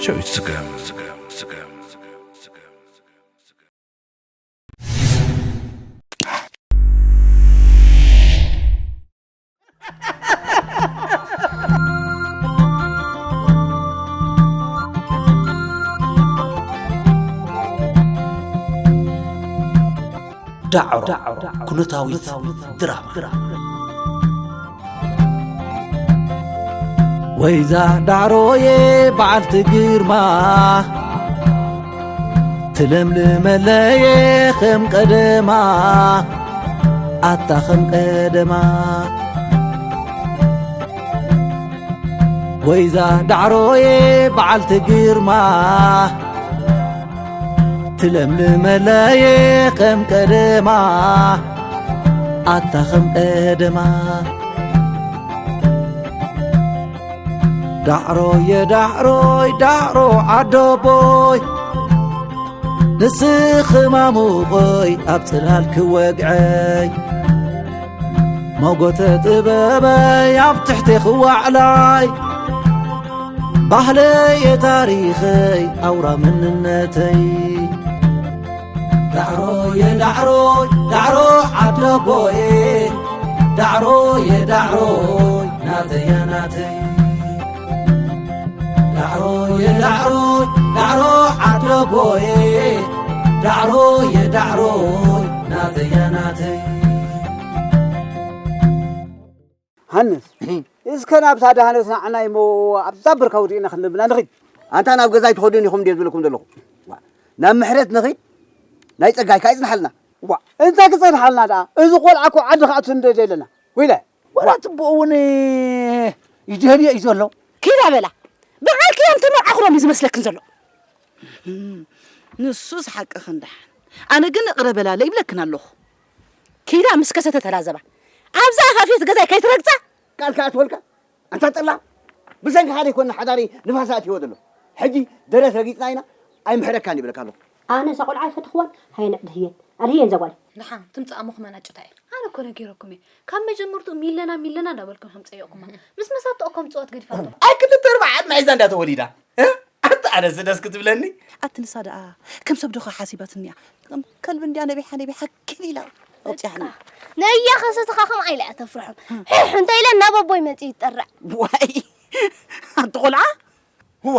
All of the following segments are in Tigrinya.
ጨዊት ስገም። ዳዕሮ ኩነታዊት ድራማ። ወይዛ ዳዕሮዬ በዓልቲ ግርማ፣ ትለምልመለየ ከም ቀደማ፣ ኣታ ከም ቀደማ። ወይዛ ዳዕሮዬ በዓልቲ ግርማ፣ ትለምልመለየ ከም ቀደማ፣ ኣታ ከም ቀደማ። ዳዕሮየ ዳዕሮይ ዳዕሮ ዓደቦይ፣ ንስኺ ማሙቐይ ኣብ ጽላል ክወግዐይ፣ መጎተ ጥበበይ ኣብ ትሕቲ ክዋዕላይ፣ ባህለየ ታሪኸይ ኣውራ መንነተይ። ዳዕሮየ ዳዕሮይ ዳዕሮ ዓደቦየ፣ ዳዕሮየ ዳዕሮይ ናተያ ናተይ። ዳዕሮየ ዳዕሮይ ዳዕሮ ዓደቦየ፣ ዳዕሮየ ዳዕሮይ ናተያ ናተይ። ሃንስ፣ እስከ ናብታ ደሃነት ንዓና እሞ ኣብዛ ብርካ ውዲእና ክንልምና ንኺድ። ኣንታ ናብ ገዛ ኣይትኸዱን ኢኹም እንድየ ዝብለኩም ዘለኹ። ዋ፣ ናብ ምሕረት ንኺድ፣ ናይ ጸጋይ ከኣ ይጽንሓልና። ዋ፣ እንታይ ክጸንሓልና ደኣ? እዚ ቆልዓ እኮ ዓዲ ክኣቱ ንደሊ ኣለና። ወይለ። ወላ ትቦ እውን ይድህል እዩ ዘሎ። ኪዳ በላ። ብዓል ክያም ተመርዓኹሎም እዩ ዝመስለክን ዘሎ። ንሱስ ሓቅኽን ደሓን። ኣነ ግን እቕረ በላለ ይብለክን ኣለኹ። ኪዳ ምስ ከሰተ ተላዘባ። ኣብዛ ኣፋፍየት ገዛይ ከይትረግጻ። ቃል ከኣትወልካ። ኣንታ ጠላ። ብሰንክኻ ደይኮነ ሓዳሪ ንፋስ ኣትይዎ ዘሎ። ሕጂ ደረት ረጊጽና ኢና። ኣይምሕረካን ይብለካ ኣለኹ። ኣነ እዛ ቆልዓ ኣይፈተኽዋን፣ ሃየን ኣዕድህየን። ኣድህየን እዛ ጓል። ደሓን ትምጻእ እሞ ክመናጭታ እየ። ኣነ እኮ ነጊረኩም እየ። ካብ መጀመርትኡ ሚለና፣ ሚለና እንዳበልኩም ከም ጸየቕኩማ። ምስ መሳትኦ እኮ ምጽዋት ገዲፋቶ። ኣይ ክልተ ኣርባዓ ዓድና ሒዛ እንዳተወሊዳ። እ? ኣንታ ኣነስ ደስ ክትብለኒ። ኣቲ ንሳ ደኣ ከም ሰብ ዶ ሓሲባትኒ እያ? ከም ከልቢ እንድያ ነቢሓ፣ ነቢሓ ክል ኢላ ኣውጽያኒ። ነያ ከሰትኻ ከም ኣይለ እያ ተፍርሖም። ሕሕ እንተ ኢለ ናብ ኣቦይ መጺእ ይጠርዕ። ዋይ! ኣቲ ቆልዓ! ህዋ!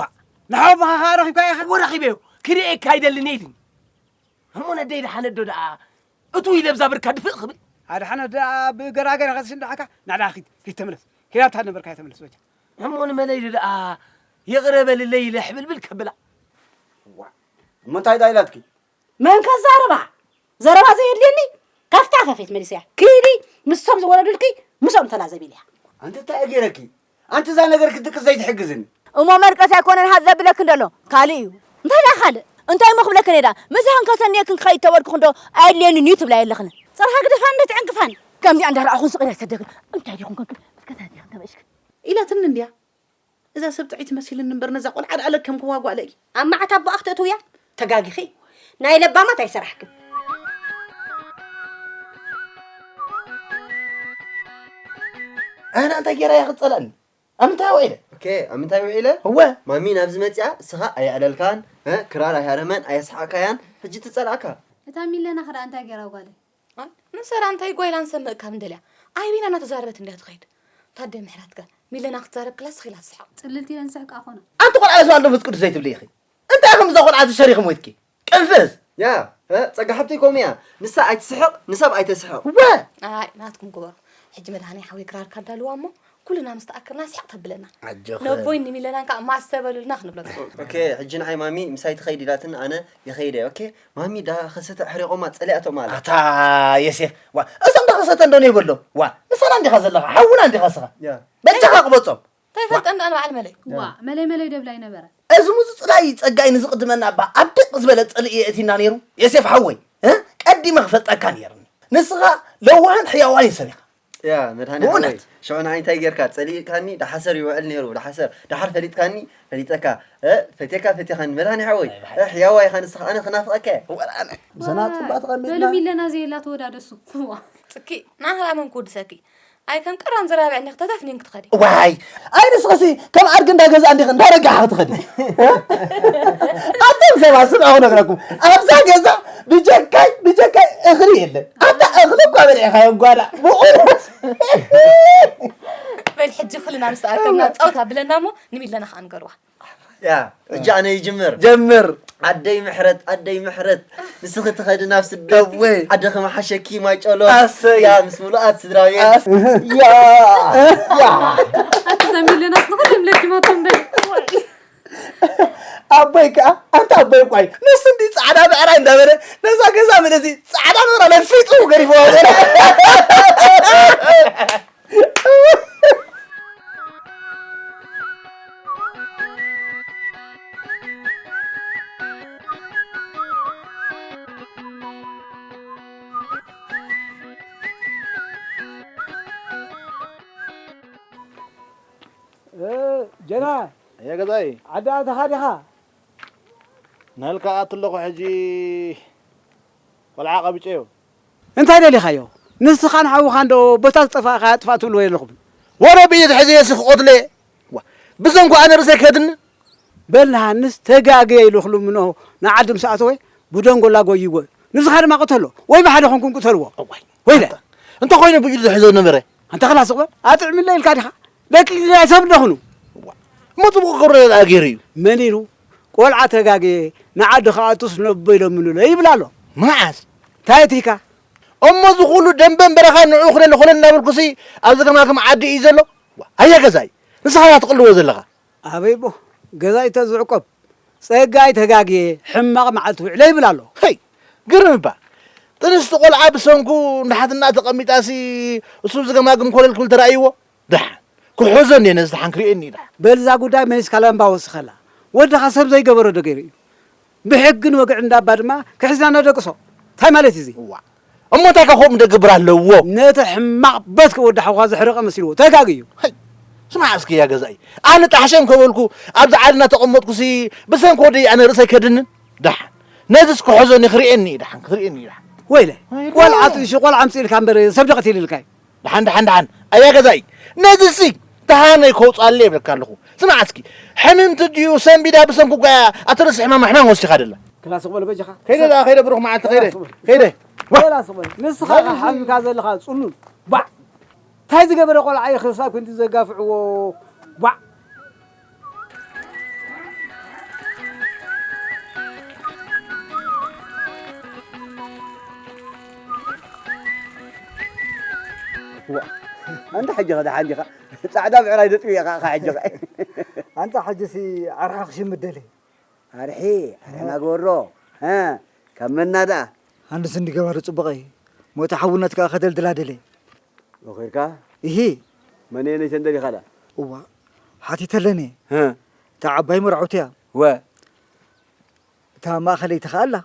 ንሓወቦኻ ከኣ ረኺብካ ኢኻ? ወረኺበዮ። ክርእየካ ኣይደልን እየ ኢሉኒ። እሞ ነደይ ደሓነ ዶ ደኣ እቱ ኢለ ብዛ ብርካ ድፍእ ክብል? ኣድሓነ ደኣ ብገራገር ኢኻ ዝሽንዳሓካ? ናዕላ ኺድ፣ ኪድ ተመለስ። ኪድ ኣብታ ነበርካዮ ተመለስ በጃ። እሞ ንመለይሉ ደኣ ይቕረ በልለይ ኢለ ሕብልብል ከብላ። ዋ፣ እሞ እንታይ ደኣ ኢላትኪ? መን ከዛርባ? ዘረባ ዘየድልየኒ? ካብታ ፈፌት መሊሰያ። ኪዲ፣ ምስቶም ዝወለዱልኪ፣ ምስኦም ተላዘቢ ኢለያ። ኣንቲ እንታይ እየ ገይረኪ? ኣንቲ እዛ ነገር ክትድቅስ ዘይትሕግዝኒ። እሞ መርቀስ ኣይኮነን ሃት ዘብለክን ዘሎ፣ ካልእ እዩ። እንታይ ደኣ ካልእ? እንታይ እሞ ክብለክን እየ ደኣ? ምሳኽን ከሰንየክን ክኸይድ ተበልኩ ክንዶ ኣየድልየንን እዩ ትብላ የለኽን። ጸርኻ ግደፋን እንደ ትዕንቅፋን። ከምዚኣ እንዳረኣኹን ስቕ ኢለ ኣይሰደክን። እንታይ ዲኹም ኮንክን? እስከ ተህዲኽን ተበእሽክን። ኢላትኒ እንድያ። እዛ ሰብ ጥዕይቲ መሲልኒ እምበር ነዛ ቆልዓ ደኣ ለከም ክዋጓለ እዩ። ኣብ መዓት ኣቦኣ ክትእትውያ? ተጋጊኺ። ናይ ለባማት ኣይሰራሕክን። ኣነ እንታይ ጌራ እያ ክትጸላእኒ? ኣብ ምንታይ ውዒለ? ኦኬ፣ ኣብ ምንታይ ውዒለ? እወ። ማሚ ናብዚ መጺኣ፣ እስኻ ኣየዕለልካን፣ እ፣ ክራር ኣይሃረመን፣ ኣየስሓቕካያን፣ ሕጂ ትጸላእካ። እታ ሚለና ኸ ደኣ እንታይ ጌራ ጓለይ? ኣይ፣ ንሰራ እንታይ ጓይላ ንሰምእ ካብ እንደልያ። ኣይቢና እናተዛረበት እንድያ ትኸይድ። ታደ ምሕራትካ፣ ሚለና ክትዛረብ ክላስ ኺላ ትስሕቕ። ጽልልቲ ኢለን ዝስሕቃ ኾና። ኣንቲ ቆልዓ ስማ መንፈስ ቅዱስ ዘይትብሊ ኢኺ። እንታይ ኢኹም እዛ ቆልዓ ትሸሪኹም ወይትኪ? ቅንፍዝ! ያ፣ እ፣ ጸጋ ሓብተይ ከምኡ እያ። ንሳ ኣይትስሕቕ፣ ንሰብ ኣይተስሕቕ። ወ! ኣይ፣ ናትኩም ግበሩ። ሕጂ መድሃኒ ሓወይ ክራር ካዳልዋ እሞ፣ ኩልና ምስ ተኣከብና ስሕቕ ተብለና። ኣጆኺ። ነቦይን ንሚለናን ከኣ ማስ ተበሉልና ክንብሎ። ኦኬ፣ ሕጂ ንዓይ ማሚ ምሳይ ትኸይድ ኢላትን ኣነ ይኸይድ እየ። ኦኬ፣ ማሚ ዳ ኸሰተ ኣሕሪቖማ ጸሊኣቶም ኣላ። ኣታ የሴፍ፣ ዋ፣ እዞም ዳ ኸሰተ እንዶ ነይበሎ። ዋ፣ ንሳና እንዲኻ ዘለኻ፣ ሓውና እንዲኻ ስኻ። ያ። በጃኻ ቅበጾም። እንታይ ፈልጠ እንዳ ንበዓል መለይ። ዋ፣ መለይ መለይ ደብላ ይነበረ። እዚ ሙዙ ጽላይ ጸጋይ ንዝቕድመና እባ ኣብ ድቕ ዝበለ ጽልኢ የእቲና ነይሩ። የሴፍ ሓወይ፣ እ? ቀዲመ ክፈልጠካ ነይርኒ። ንስኻ ለዋህን ሕያዋይን ሰብ ኢኻ። ያ፣ መድሃኒ ብእውነት። ሓወይ፣ ሽዑ ንዓይ እንታይ ጌርካ? ጸሊእካኒ፣ ደሓሰር ይውዕል ነይሩ፣ ደሓሰር። ደሓር ፈሊጥካኒ፣ ፈሊጠካ። እ፣ ፈትየካ፣ ፈትየኻኒ። መድሃኒ ሓወይ፣ ናይ ብሓቂ። እ፣ ሕያዋይ ኢኻ ንስኻ፣ ኣነ ክናፍቐካ እየ። ወላ ኣነ። ምሳና ዋ፣ ጽባ ተቐሚጥና። በሉ ሚለና ዘየላ ተወዳደሱ። ዋ። ጽኪ፣ ንዓኻ ኣመን ክውድሰኪ። ኣይ ከም ቀራን ዝራብዐኒ ክተተፍኒን ክትኸዲ። ዋይ ኣይ ንስኸሲ ከም ዓድጊ እንዳ ገዛ እንዲኽ እንዳረጋሕ ክትኸዲ ኣቶም ሰባት ስምዑ ክነግረኩም ኣብዛ ገዛ ብጀካይ ብጀካይ እኽሊ የለን ኣታ እኽሊ እኳ በሊዕኻዮ ጓዳ ብቑርበት በል ሕጂ ኩልና ምስ ተኣከብና ጸውታ ብለና እሞ ንሚለና ከዓ ንገርዋ። ያ እጃ ኣነ ይጅምር ጀምር ኣደይ ምሕረት ኣደይ ምሕረት ንስኺ ትኸዲ ናብ ስደት ወይ ኣደኺ መሓሸኪ ማይ ጨሎት ኣሰይ ያ ምስ ምሉኣት ስድራ ቤት ኣስ- ያ ያ ኣቲ ዘሚለናስ ንኹሎም ለኪማቶም በል። ኣቦይ ከዓ ኣንታ ኣቦይ ቋይ ንሱ እንዲ ፃዕዳ ብዕራይ እንዳበለ ነዛ ገዛ መለሲ ፃዕዳ ብዕራ ለፊጡ ገሪፎ ጀና እየ ገዛኢ ዓዲ ኣተኻ ዲኻ? ናልካ ኣትለኹ ሕጂ ቆልዓ ቀቢጨዮ እንታይ ደሊኻዮ? ንስኻን ሓውኻን ዶ በታ ዝጠፋእኻያ ጥፋእ ትብልዎ የለኹምን? ወረ ብኢድ ሕዚ የሲ ክቆትለ ብሰንኩ ኣነ ርእሰይ ከድኒ በል ንሃንስ ተጋግየ ኢሉ ክልምኖ ንዓዲ ምስ ኣተወ ብደንጎላ ጎይዎ ንስኻ ድማ ቅተሎ ወይ ብሓደ ኮንኩም ቅተልዎ። ወይለ እንተ ኮይኑ ብኢዱ ዝሕዞ ነበረ ኣንተ ክላስ እኮ ኣጥዕምለ ኢልካ ዲኻ? ደቂ ሰብ እንደኹኑ እሞ ፅቡቅ ክገብሮ ገይሩ እዩ መን ኢሉ ቆልዓ ተጋግየ ንዓዲ ከኣቱስ ነቦ ኢሎምንሎ ይብል ኣሎ። መዓስ እንታይ እቲካ እሞ ዝኩሉ ደንበን በረኻ ንዑ ክለል ኮለል እናበልኩሲ ኣብዚ ከማክም ዓዲ እዩ ዘሎ ኣየ ገዛይ ንስኻ ትቅልዎ ዘለኻ ኣበይ ቦ ገዛይ ተዝዕቆብ ጸጋይ ተጋግየ ሕማቕ መዓልቲ ውዕለ ይብል ኣሎ። ሄይ ግርም እባ ጥንስቲ ቆልዓ ብሰንኩ ንሓትና ተቐሚጣሲ እሱ ዝገማግም ኮለል ክብል ተራእይዎ ደሓን ክሕዞ እንደ ነዚ ደሓን ክርእየኒ እዩ ደሓን በልዛ ጉዳይ መሊስካ ላምባ ወስኸላ ወድኻ ሰብ ዘይገበሮ ዶ ገይሩ እዩ። ብሕግን ወግዕን እንዳባ ድማ ክሕዝና ነደቅሶ እንታይ ማለት እዩ እዚ? እዋ እሞ እንታይ ከ ከምኡ ደገብር ኣለዎ ነቲ ሕማቕ በትኪ ወዲ ሓውኻ ዘሕረቐ መሲልዎ ተጋግዩ። ስማዕ እስኪ ያ ገዛኢ ኣነ ጣሕሸም ከበልኩ ኣብዚ ዓድና ተቐመጥኩሲ ብሰንኪ ወደይ ኣነ ርእሰይ ከድንን ደሓን ነዚስ ክሕዞኒ ክርእየኒ እዩ ደሓን ክርእየኒ እዩ ደሓን ወይለ ቆልዓ ጥይሹ ቆልዓ ኣምፅእልካ እምበር ሰብ ደቐት ኢልልካ እዩ። ደሓን ደሓን ደሓን ኣያ ገዛኢ ነዚሲ ደሓነይ ከውፃለ ይብለካ ኣለኹ ስማዕ እስኪ ሕምምቲ ድዩ ሰንቢዳ ብሰንኩ ጓያ ኣተርእሲ ሕማም ሕማም ወሲኻ ደላ ክላስ በል በጃኻ ከይደ ደኣ ከይደ ብሩኽ መዓልቲ ከይደ ከይደ ክላስ በል ንስኻ ሓሚምካ ዘለኻ ፅሉል ባዕ እንታይ ዝገበረ ቆልዓ እዩ ክሳብ ክንዲ ዘጋፍዕዎ ባዕ ኣንታ ሕጂ ኸ ደሓን ዲኻ ጻዕዳ ብዕራይ ዘጥብየ ኸዓ ኸ ሕጂ ኸ ኣንታ ሕጂሲ ዓርሒ ክሽምት ደልየ ኣርሒ ኣርሕና ግበሮ እ ካብ መና ደኣ ሃንስ እንዲ ገባሪ ጽቡቐ እዩ ሞተ ሓውነት ከኣ ከደልድላ ደልየ ወኺርካ እሂ መነየነይ ተንደሊኻ ደኣ እዋ ሓቲተለኒ እ እታ ዓባይ መርዓውቲ እያ ወ እታ ማእኸለይቲ ከኣ ኣላ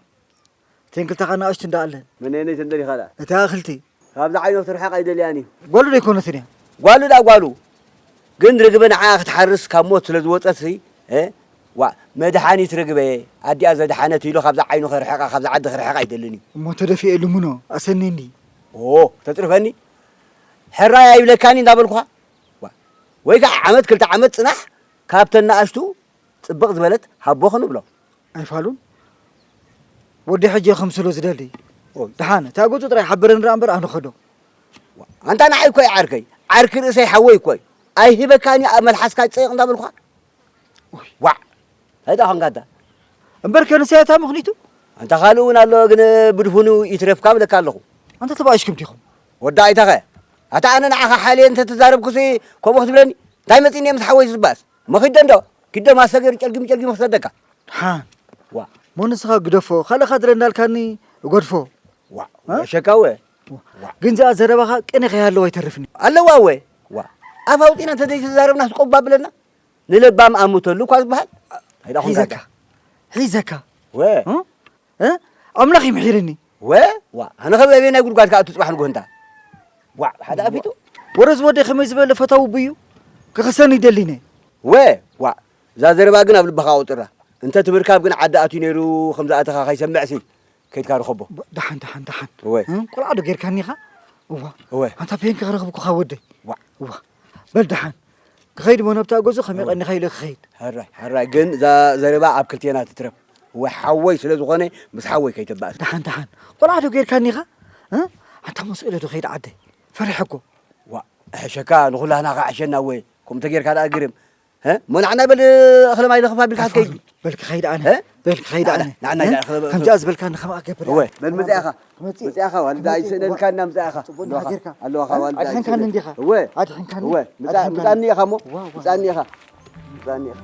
እተን ክልተ ከኣ ንኣሽቱ እንዳ ኣለን መነየነይ ተንደሊኻ ደኣ እታ ኣኽልቲ ካብዛ ዓይኖ ክትርሕቕ ኣይደልያን እዩ ጓሉ ዶ ኣይኮነትን እያ ጓሉ ደኣ ጓሉ ግን ርግበ ንዓኣ ክትሓርስ ካብ ሞት ስለ ዝወፀትሲ እ ዋ መድሓኒት ርግበ ኣዲኣ ዘድሓነት ኢሉ ካብዛ ዓይኑ ክርሕቓ ካብዛ ዓዲ ክርሕቕ ኣይደልን እዩ እሞ ተደፊኤ ልምኖ ኣሰኒ እንዲ ኦ ተፅርፈኒ ሕራይ ኣይብለካኒ እንዳበልኩኻ ዋ ወይ ከዓ ዓመት ክልተ ዓመት ፅናሕ ካብተን ንኣሽቱ ፅብቕ ዝበለት ሃቦ ክንብሎ ኣይፋሉን ወዲ ሕጂ ክምስሎ ዝደሊ ደሓን እታ ገፁ ጥራይ ሓብረኒ ደኣ እምበር ኣነ ኸዶ ኣንታ ንዓይ እኮ እዩ ዓርከይ ዓርኪ ርእሰይ ሓወይ እኮ እዩ ኣይህበካን እዩ ኣብ መልሓስካ ይፀይቕ እንዳበልኳ ዋዕ እንታይ ደኣ ኾንካ ኣንታ እምበር ከንስያ እታ ምኽኒቱ ኣንታ ካልእ እውን ኣሎ ግን ብድፉኑ ይትረፍካ ብለካ ኣለኹ ኣንታ ተባኢሽኩም ዲኹም ወዲ ኣይተኸ ኣታ ኣነ ንዓኻ ሓልየ እንተ ተዛረብኩሲ ከምኡ ክትብለኒ እንታይ መፂኒ ምስ ሓወይ ዝባስ እሞ ኪዶ እንዶ ኪዶ ማሰገር ጨልጊም ጨልጊም ክሰደካ ሓን ዋ ሞ ንስኻ ግደፎ ካልእ ካድረ እንዳልካኒ እገድፎ ዋ ወሸካወ ግን እዚኣ ዘረባኻ ቅነ ከይሃለዎ ኣይተርፍኒ ኣለዋ ወ ዋ ኣፍ ኣውፂና እንተዘይተዛረብና ስቆባ ብለና ንለባም ኣሙተሉ እኳ ዝበሃል ኣይዳ ሒዘካ ሒዘካ ወ እ? ኣምላኽ ይምሒርኒ ወ ዋ ኣነ ኸብ ኣበየ ናይ ጉድጓድ ከኣቱ ፅባሕ ንጎ እንታ ዋ ሓደ ኣፊቱ ወረዚ ወደይ ከመይ ዝበለ ፈታዊ ብዩ ክኽሰኒ ይደሊነ ወ ዋ እዛ ዘረባ ግን ኣብ ልብኻ ኣውጥራ እንተ ትምርካብ ግን ዓዲ ኣትዩ ነይሩ ከም ዝኣተኻ ከይሰምዕሲ ከይድካ ርኸቦ ደሓን ደሓን ደሓን እወ እ? ቆልዓ ዶ ጌርካኒ ኢኻ እዋ እወ ኣንታ ፔንኪ ክረኽብኩኻ ወደይ እዋ፣ በል ደሓን። ክኸይድ እሞ ናብታ ገዙ ከመይ ቀኒኻ ኢለ ክኸይድ። ሕራይ፣ ሕራይ፣ ግን እዛ ዘረባ ኣብ ክልቴና ትትረፍ። ወይ ሓወይ ስለ ዝኾነ ምስ ሓወይ ከይተባእስ። ደሓን፣ ደሓን። ቆልዓ ዶ ጌርካኒ ኢኻ? እ? ኣንታ መስ ኢለ ዶ ኸይድ ዓደይ? ፈሪሐ እኮ። ዋ፣ እሕሸካ ንኹላህና ከዕሸና ወይ። ከምኡ ተጌርካ ደኣ ግርም። እ? እሞ ንዓና በል እኽለ ማይ ለኽፋ ቢልካ ኣትከይድ። በል ክኸይድ ኣነ። እ? በል ክኸይድ ኣነ። ንዓና፣ ንዓና እ? ኢዳ እኽለ ከምዚኣ ዝበልካኒ ከምኣ ገብር። እወ፣ በል ምጽእ ኢኻ። መጽእ። መጽእ ኢኻ፣ ዋልዳ ጽቡቅ፣ ኣይስእነልካን ኢና ምጽእ ኢኻ። ጽቡቅ ኣለኻ፣ ኣለኻ፣ ዋልዳ ኣድሕንካኒ ኣይስእነል። እንዲኻ። እወ። ኣድሕንካኒ። እወ፣ ምጻ-፣ ኣድሕንካኒ። ምጻኒ ኢኻ እሞ። ዋ፣ ዋ። ምጻኒ ኢኻ። ምጻኒ ኢኻ።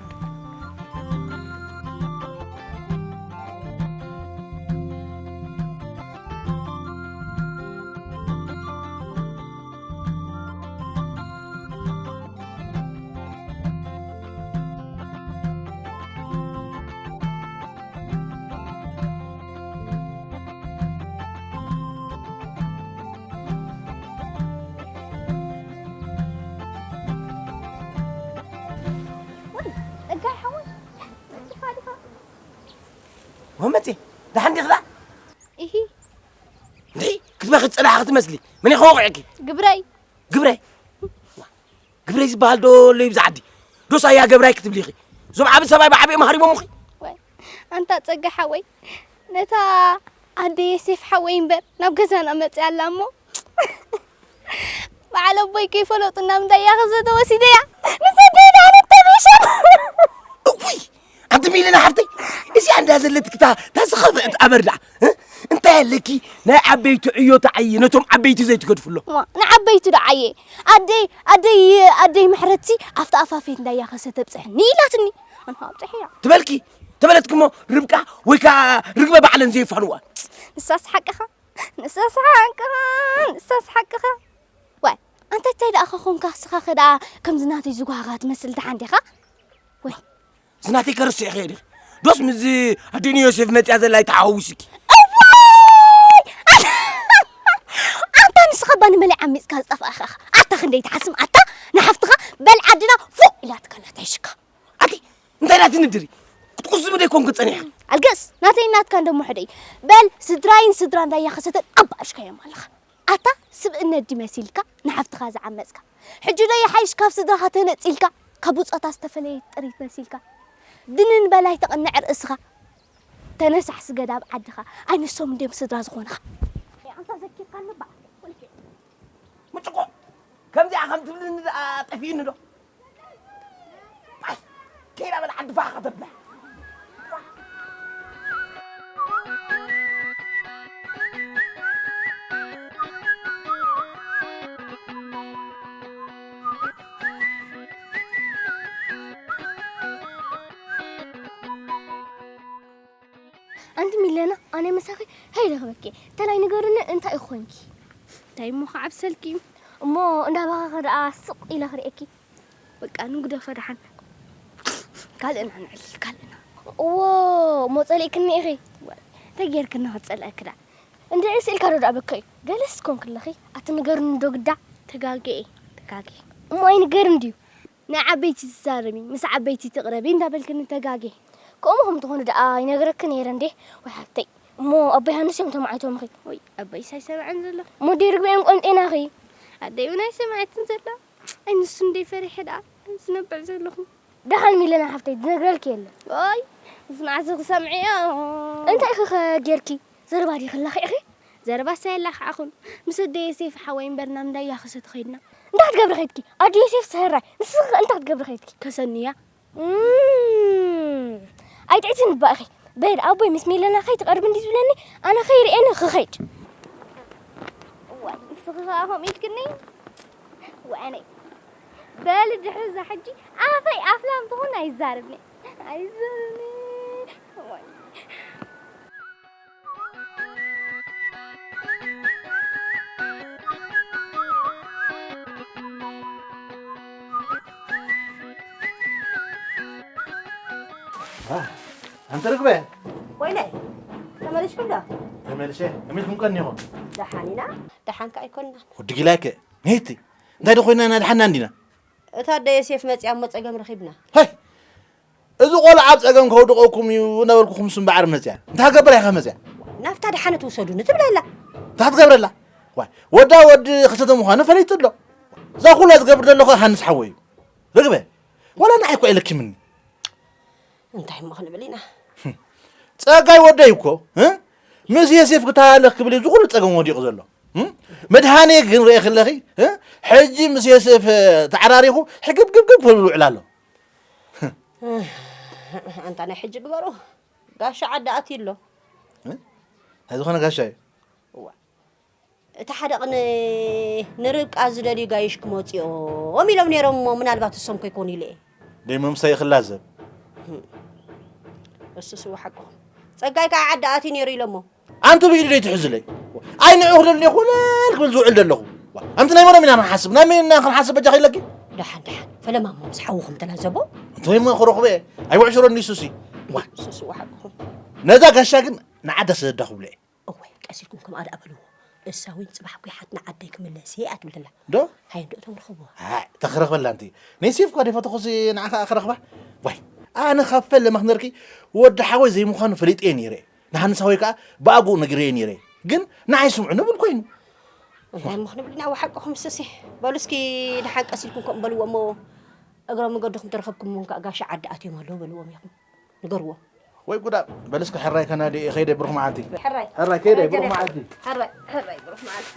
ወይ፣ ጸጋይ ሓወይ፣ ዲኻ፣ ዲኻ? ወመጽኤ፣ ደሓን ዲኽላ? ኢሂ። እንድዒ፣ ክትበኺ ዝጸናሕኺ ትመስሊ። መን ኢኻ ወቒዕኪ? ግብረይ። ግብረይ? ግብረይ ዝበሃል ዶ ኣሎ ኣብዚ ዓዲ? ዶስ ኣያ ገብራይ ክትብሊ ኢኺ? እዞም ዓቢ ሰብኣይ ብዓቢኦም ሃሪቦምኺ? ወይ፣ ኣንታ ጸጋ ሓወይ፣ ነታ ኣደ ዮሴፍ ሓወይ እምበር ናብ ገዛና መጽያ ኣላ እሞ፣ በዓል ኣቦይ ከይፈለጡ ናብ እንዳ ያኸ ዘተወሲደያ፣ ንሰደዳ ኣነ ተቢሸ። እውይ! ኣንቲ ሚሊና ሓፍተይ፣ እዚኣ እንዳ ዘለትኪ እታ፣ እታ ዝኸፍአት ኣበር ደኣ፣ እ? እንታይ ኣለኪ? ናይ ዓበይቲ ዕዮ ተዓዪ፣ ነቶም ዓበይቲ ዘይትገድፍሎም። ዋ፣ ንዓበይቲ ዶ ዓየ? ኣደይ፣ ኣደይ፣ ኣደይ ምሕረትሲ ኣብቲ ኣፋፌት እንዳ ያኸሰ ተብጽሕኒ ኢላትኒ። ኣንታ ኣብጽሕያ። ትበልኪ፣ ተበለትኪ እሞ ርብቃ ወይ ከኣ ርግበ ባዕለን ዘይፋንዋ። ንሳስ ሓቅኻ፣ ንሳስ ሓቅኻ፣ ንሳስ ሓቅኻ። ዋይ፣ ኣንታ እንታይ ደኣ ኸኾንካ፣ እስኻ ኸ ደኣ ከምዚ ናተይ ዝጓሃኻ ትመስል ደሓን ዲኻ? ወይ። እዚ ናተይ ከርስዕኺ እየ ዲኺ? ዶስ ምስዚ ኣዲኒ ዮሴፍ መጽያ ዘላ ኣይተሓዋዊስኪ? እዋይ! ኣንታ ንስኻ ባኒ መለይ ዓሚጽካ ዝጠፍኣኻ ኢኻ። ኣታ ክንደይ ትሓስም፣ ኣታ ንሓፍትኻ በል ዓድና ፎእ ኢላትካ ናተይ ሽካ። ኣቲ እንታይ ናቲ ንድሪ? ክትቁስሚ ደይኮንኩ ጸኒሐ። ኣልገስ፣ ናተይ ናትካ እንደሞ ሕደይ። በል ስድራይን ስድራ እንዳያ ኸሰተን ኣባእሽካዮም ኣለኻ። ኣታ ስብእነት ድዩ መሲልካ ንሓፍትኻ ዝዓመጽካ? ሕጂ ዶ ይሓይሽ ካብ ስድራኻ ተነጺልካ፣ ካብ ብጾታ ዝተፈለየ ጥሪት መሲልካ? ድንን በላይ ተቐንዕ ርእስኻ። ተነሳሕ ስገድ ኣብ ዓድኻ። ኣይ ንሶም እንድዮም ስድራ ዝኾንኻ። ኣንታ ዘኪርካኒ በዓል። ምጭቆ ከምዚኣ ከም ትብልኒ ደኣ ጠፊእኒ ዶ? ኣይ፣ ከይዳ በል ዓዲ ፋኻ ተብላ። ኣንቲ ሚለና፣ ኣነ ምሳኺ ከይረኽበኪ፣ ተላይ ንገርኒ እንታይ ኢኺ ኮንኪ? እንታይ እሞ ክዓብሰልኪ እዩ? እሞ እንዳባኸኺ ደኣ ስቕ ኢለ ክርእየኪ። በቃ ንግደፎ ደሓን። ካልእና ንዕልል፣ ካልእና። እዎ፣ እሞ ጸሊእክኒ ኢኺ? ተጌርክኒ ክጸልአኪ ደኣ። እንድዒ ስኢልካ ዶ ደኣ በከዩ? ገለስ ኮንክለኺ፣ ኣቲ ንገርኒ ዶ ግዳ? ተጋግየ፣ ተጋግየ። እሞ ኣይንገርን ድዩ? ንዓበይቲ ትዛረቢ፣ ምስ ዓበይቲ ትቕረቢ እንዳበልክኒ ተጋግየ። ከምኡ ከም ትኾኑ ደኣ ይነግረኪ ነይረ እንዴ? ወይ ሓፍተይ፣ እሞ ኣቦይ ሃንስ እዮም ተማዒቶምኺ? ወይ ኣቦይስ ኣይሰምዐን ዘሎ። እሞ ደይ ርግበ እዮም ቆንጤናኺ? ኣደይ እውን ኣይሰምዐትን ዘላ። ኣይ ንሱ እንደይ ፈሪሐ ደኣ ዝነብዕ ዘለኹ። ደሓን ሚለና ሓፍተይ፣ ዝነግረልኪ የለን። ኦይ፣ እዚ መዓዝ ክሰምዕዮ? እንታይ ኢኺ ኸ ጌርኪ? ዘረባ ዲኺ ለኺዕኺ? ዘረባስ ኣየላኽዓኹን። ምስ ወደይ ዮሴፍ ሓወይ እምበር ናብ እንዳ ያኸሰ ተኸይድና። እንታይ ክትገብሪ ኸይድኪ? ኣደ ዮሴፍ ሰህራይ፣ ንስኺ ኸ እንታይ ክትገብሪ ኸይድኪ? ከሰንያ። እም፣ ኣይጥዕትን እባ ኢኺ። በል ኣቦይ ምስ ሚለና ከይትቐርቢ እንዲ ዝብለኒ፣ ኣነ ኸይርእየኒ ክኸይድ። እዋይ፣ ንስኺ ኸኣ ከምኡ ኢልክኒ? ወኣነይ። በሊ ድሕሪ እዛ ሕጂ ኣፈይ ኣፍላም ትኹን ኣይዛረብን እየ። ኣይዛረብን እየ። እዋይ። ኣንተ ርግበ። ወይነይ፣ ተመሊስኩም ዶ? ተመልሼ። ከመይ ኢልኩም ቀኒኹም? ደሓን ኢና። ደሓን ከኣ ኣይኮንናን። ወዲ ጊላይከ፣ መሄቲ፣ እንታይ ዶ ኮይና ኢና ደሓንና እንዲና? እታ ኣደ ዮሴፍ መጺኣ እሞ ጸገም ረኺብና። ሀይ! እዚ ቆልዓ ኣብ ጸገም ከውድቐኩም እዩ እናበልኩኹም እሱ እምበኣር መጺኣ። እንታይ ክገብር እያ ከ መጺኣ? ናብታ ደሓነት ውሰዱኒ ትብለላ። እንታይ ክትገብረላ? ዋይ፣ ወዳ ወዲ ክልተ ምዃኑ ፈሊጡ ኣሎ። እዛ ኩላ ዝገብር ዘሎ ከ ሃንስ ሓወይ እዩ። ርግበ፣ ዋላ ንዓይ እኮ የለኪምኒ። እንታይ እሞ ክንብል ኢና? ጸጋይ ወደይ እኮ፣ እ? ምስ የሴፍ ክተሃለኽ ክብል እዩ ዝኹሉ ጸገም ወዲቑ ዘሎ። እ? መድሃኔ ግን ርኤ ክለኺ፣ እ? ሕጂ ምስ የሴፍ ተዓራሪኹ ሕግብግብግብ ክብል ይውዕል ኣሎ። ኣንታ ናይ ሕጂ ግበሮ። ጋሻ ዓዲ ኣትዩ ኣሎ። እ? እንታይ ዝኾነ ጋሻ እዩ? እዋ። እቲ ሓደ ቅኒ ንርብቃ ዝደልዩ ጋይሽ ክመፁ እዮም ኢሎም ነይሮም እሞ ምናልባት እሶም ከይኮኑ ኢለ እየ። ደይ መምሰይ ክላዘብ። እሱ ስዋ ሓቅኹም። ጸጋይ ከዓ ዓዲ ኣትዩ ነይሩ ኢሎሞ። ኣንቲ ብኢዱ ደይ ትሕዝለይ። ኣይ ንዑ ክደልኒ ኮለል ክብል ዝውዕል ዘለኹ። ኣንቲ ናይ መኖም ኢና ንሓስብ፣ ናይ መን ኢና ክንሓስብ በጃ ከይለኪ? ደሓን ደሓን ፈለማ እሞ ምስ ሓውኹም ተላዘቦ። እንታይ እሞ ክረኽበ እየ? ኣይውዕሽሮ ኒሱሲ። ዋ። እሱ ስዋ ሓቅኹም። ነዛ ጋሻ ግን ንዓዳ ሰደዳ ክብሎ እየ። እወ ቀስ ኢልኩም ከምኣ ደኣ በልዎ። እሳ እውን ጽባሕ እኮ ይሓትና ዓደይ ክምለስ እየ ኣትብል ደላ። ዶ? ሃይ እንዶ እቶም ርኸብዋ። ኣይ ተኽረኽበላ ኣንቲ። ነይሴፍ እኳ ደይ ፈተኹሲ ንዓኻ ክረኽባ። ዋይ ኣነ ካብ ፈለማ ክነርኪ ወዲ ሓወይ ዘይምዃኑ ፈሊጠ እየ ነይረ። ንሃንሳወይ ከኣ ብኣግኡ ነጊረዮ ነይረ። ግን ንዓይ ስምዑ ንብል ኮይኑ። እንታይ እሞ ክንብል ኢና ወሓቅኹም ስሲ። በሉ እስኪ ደሓን ቀስ ኢልኩም ከምኡ በልዎ እሞ እግረ መገድኹም ተረኸብኩም እውን ከኣ ጋሻ ዓዲ ኣትዮም ኣለዉ በልዎም ኢኹም። ንገርዎ። ወይ ጉዳ በል እስኪ ሕራይ ከናዲ ከይደ ብሩኽ መዓልቲ። ሕራይ። ሕራይ ከይደ ብሩኽ መዓልቲ። ሕራይ ሕራይ ብሩኽ መዓልቲ።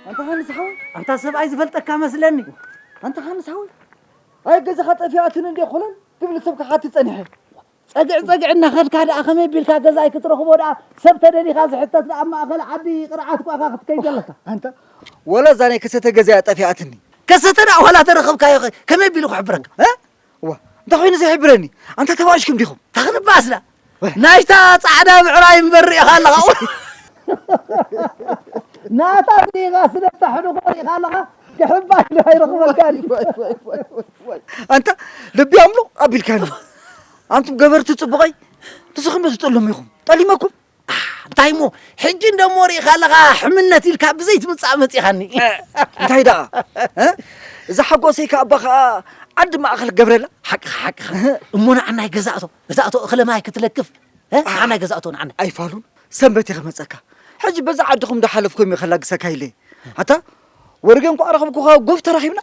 ኣንታ ሃንስ ሓወይ። ኣንታ ሰብኣይ ዝፈልጠካ መስለኒ። ኣንታ ሃንስ ሓወይ። ኣይ ገዛኻ ጠፊኣትን እንዴ ኮለል ትብል ሰብ ክሓቲ ጸኒሐ። ጸግዕ ጸግዕ እናኸድካ ደኣ ከመይ ቢልካ ገዛይ ክትረኽቦ ደኣ ሰብ ተደሊኻ ዝሕተት ደኣ ኣብ ማእኸል ዓዲ ቅርዓት ኳ ኢኻ ክትከይድ ዘለካ። ኣንታ ወላ እዛ ናይ ከሰተ ገዛያ ጠፊኣትኒ። ከሰተ ደኣ ዋላ ተረኸብካዮ ኸ ከመይ ቢሉ ክሕብረካ? እ? እዋ እንታይ ኮይኑ ዘይሕብረኒ? ኣንታ ተባእሽኩም ዲኹም? ተኽንባስና ወይ። ናይታ ጻዕዳ ብዕራይ እምበር ርኢኻ ኣለኻ። ናታ ዲኻ ስለ እታ ሕዱጎ ርኢኻ ኣለኻ? ክሕባሽ ዶ ኣይረኽበልካን እዩ? ኣንታ ልቢ ኣምሎ ኣቢልካኒ። ኣንቱም ገበርቲ ጽቡቐይ ንስኹም ዶ ትጠልሙ ኢኹም? ጠሊመኩም? ኣህ፣ እንታይ እሞ ሕጂ እንደሞ ርኢኻ ኣለኻ ሕምነት ኢልካ ብዘይ ትምጻእ መጺኻኒ። እንታይ ደኣ? እ? እዛ ሓጎሰይ ከኣ ኣባ ከኣ ዓዲ ማእኸል ክገብረላ? ሓቅኻ፣ ሓቅኻ። እህ። እሞ ንዓናይ ገዛእቶ፣ ገዛእቶ እኽለ ማይ ክትለክፍ፣ እ? ኣህ። ንዓናይ ገዛእቶ፣ ንዓናይ። ኣይፋሉን፣ ሰንበት እየ ክመጸካ። ሕጂ በዛ ዓድኹም እንዳሓለፍኩም እየ ከላግሰካ ኢለ። ኣታ፣ ወርገን ኳ ረኸብኩኻ፣ ጎፍ ተራኺብና።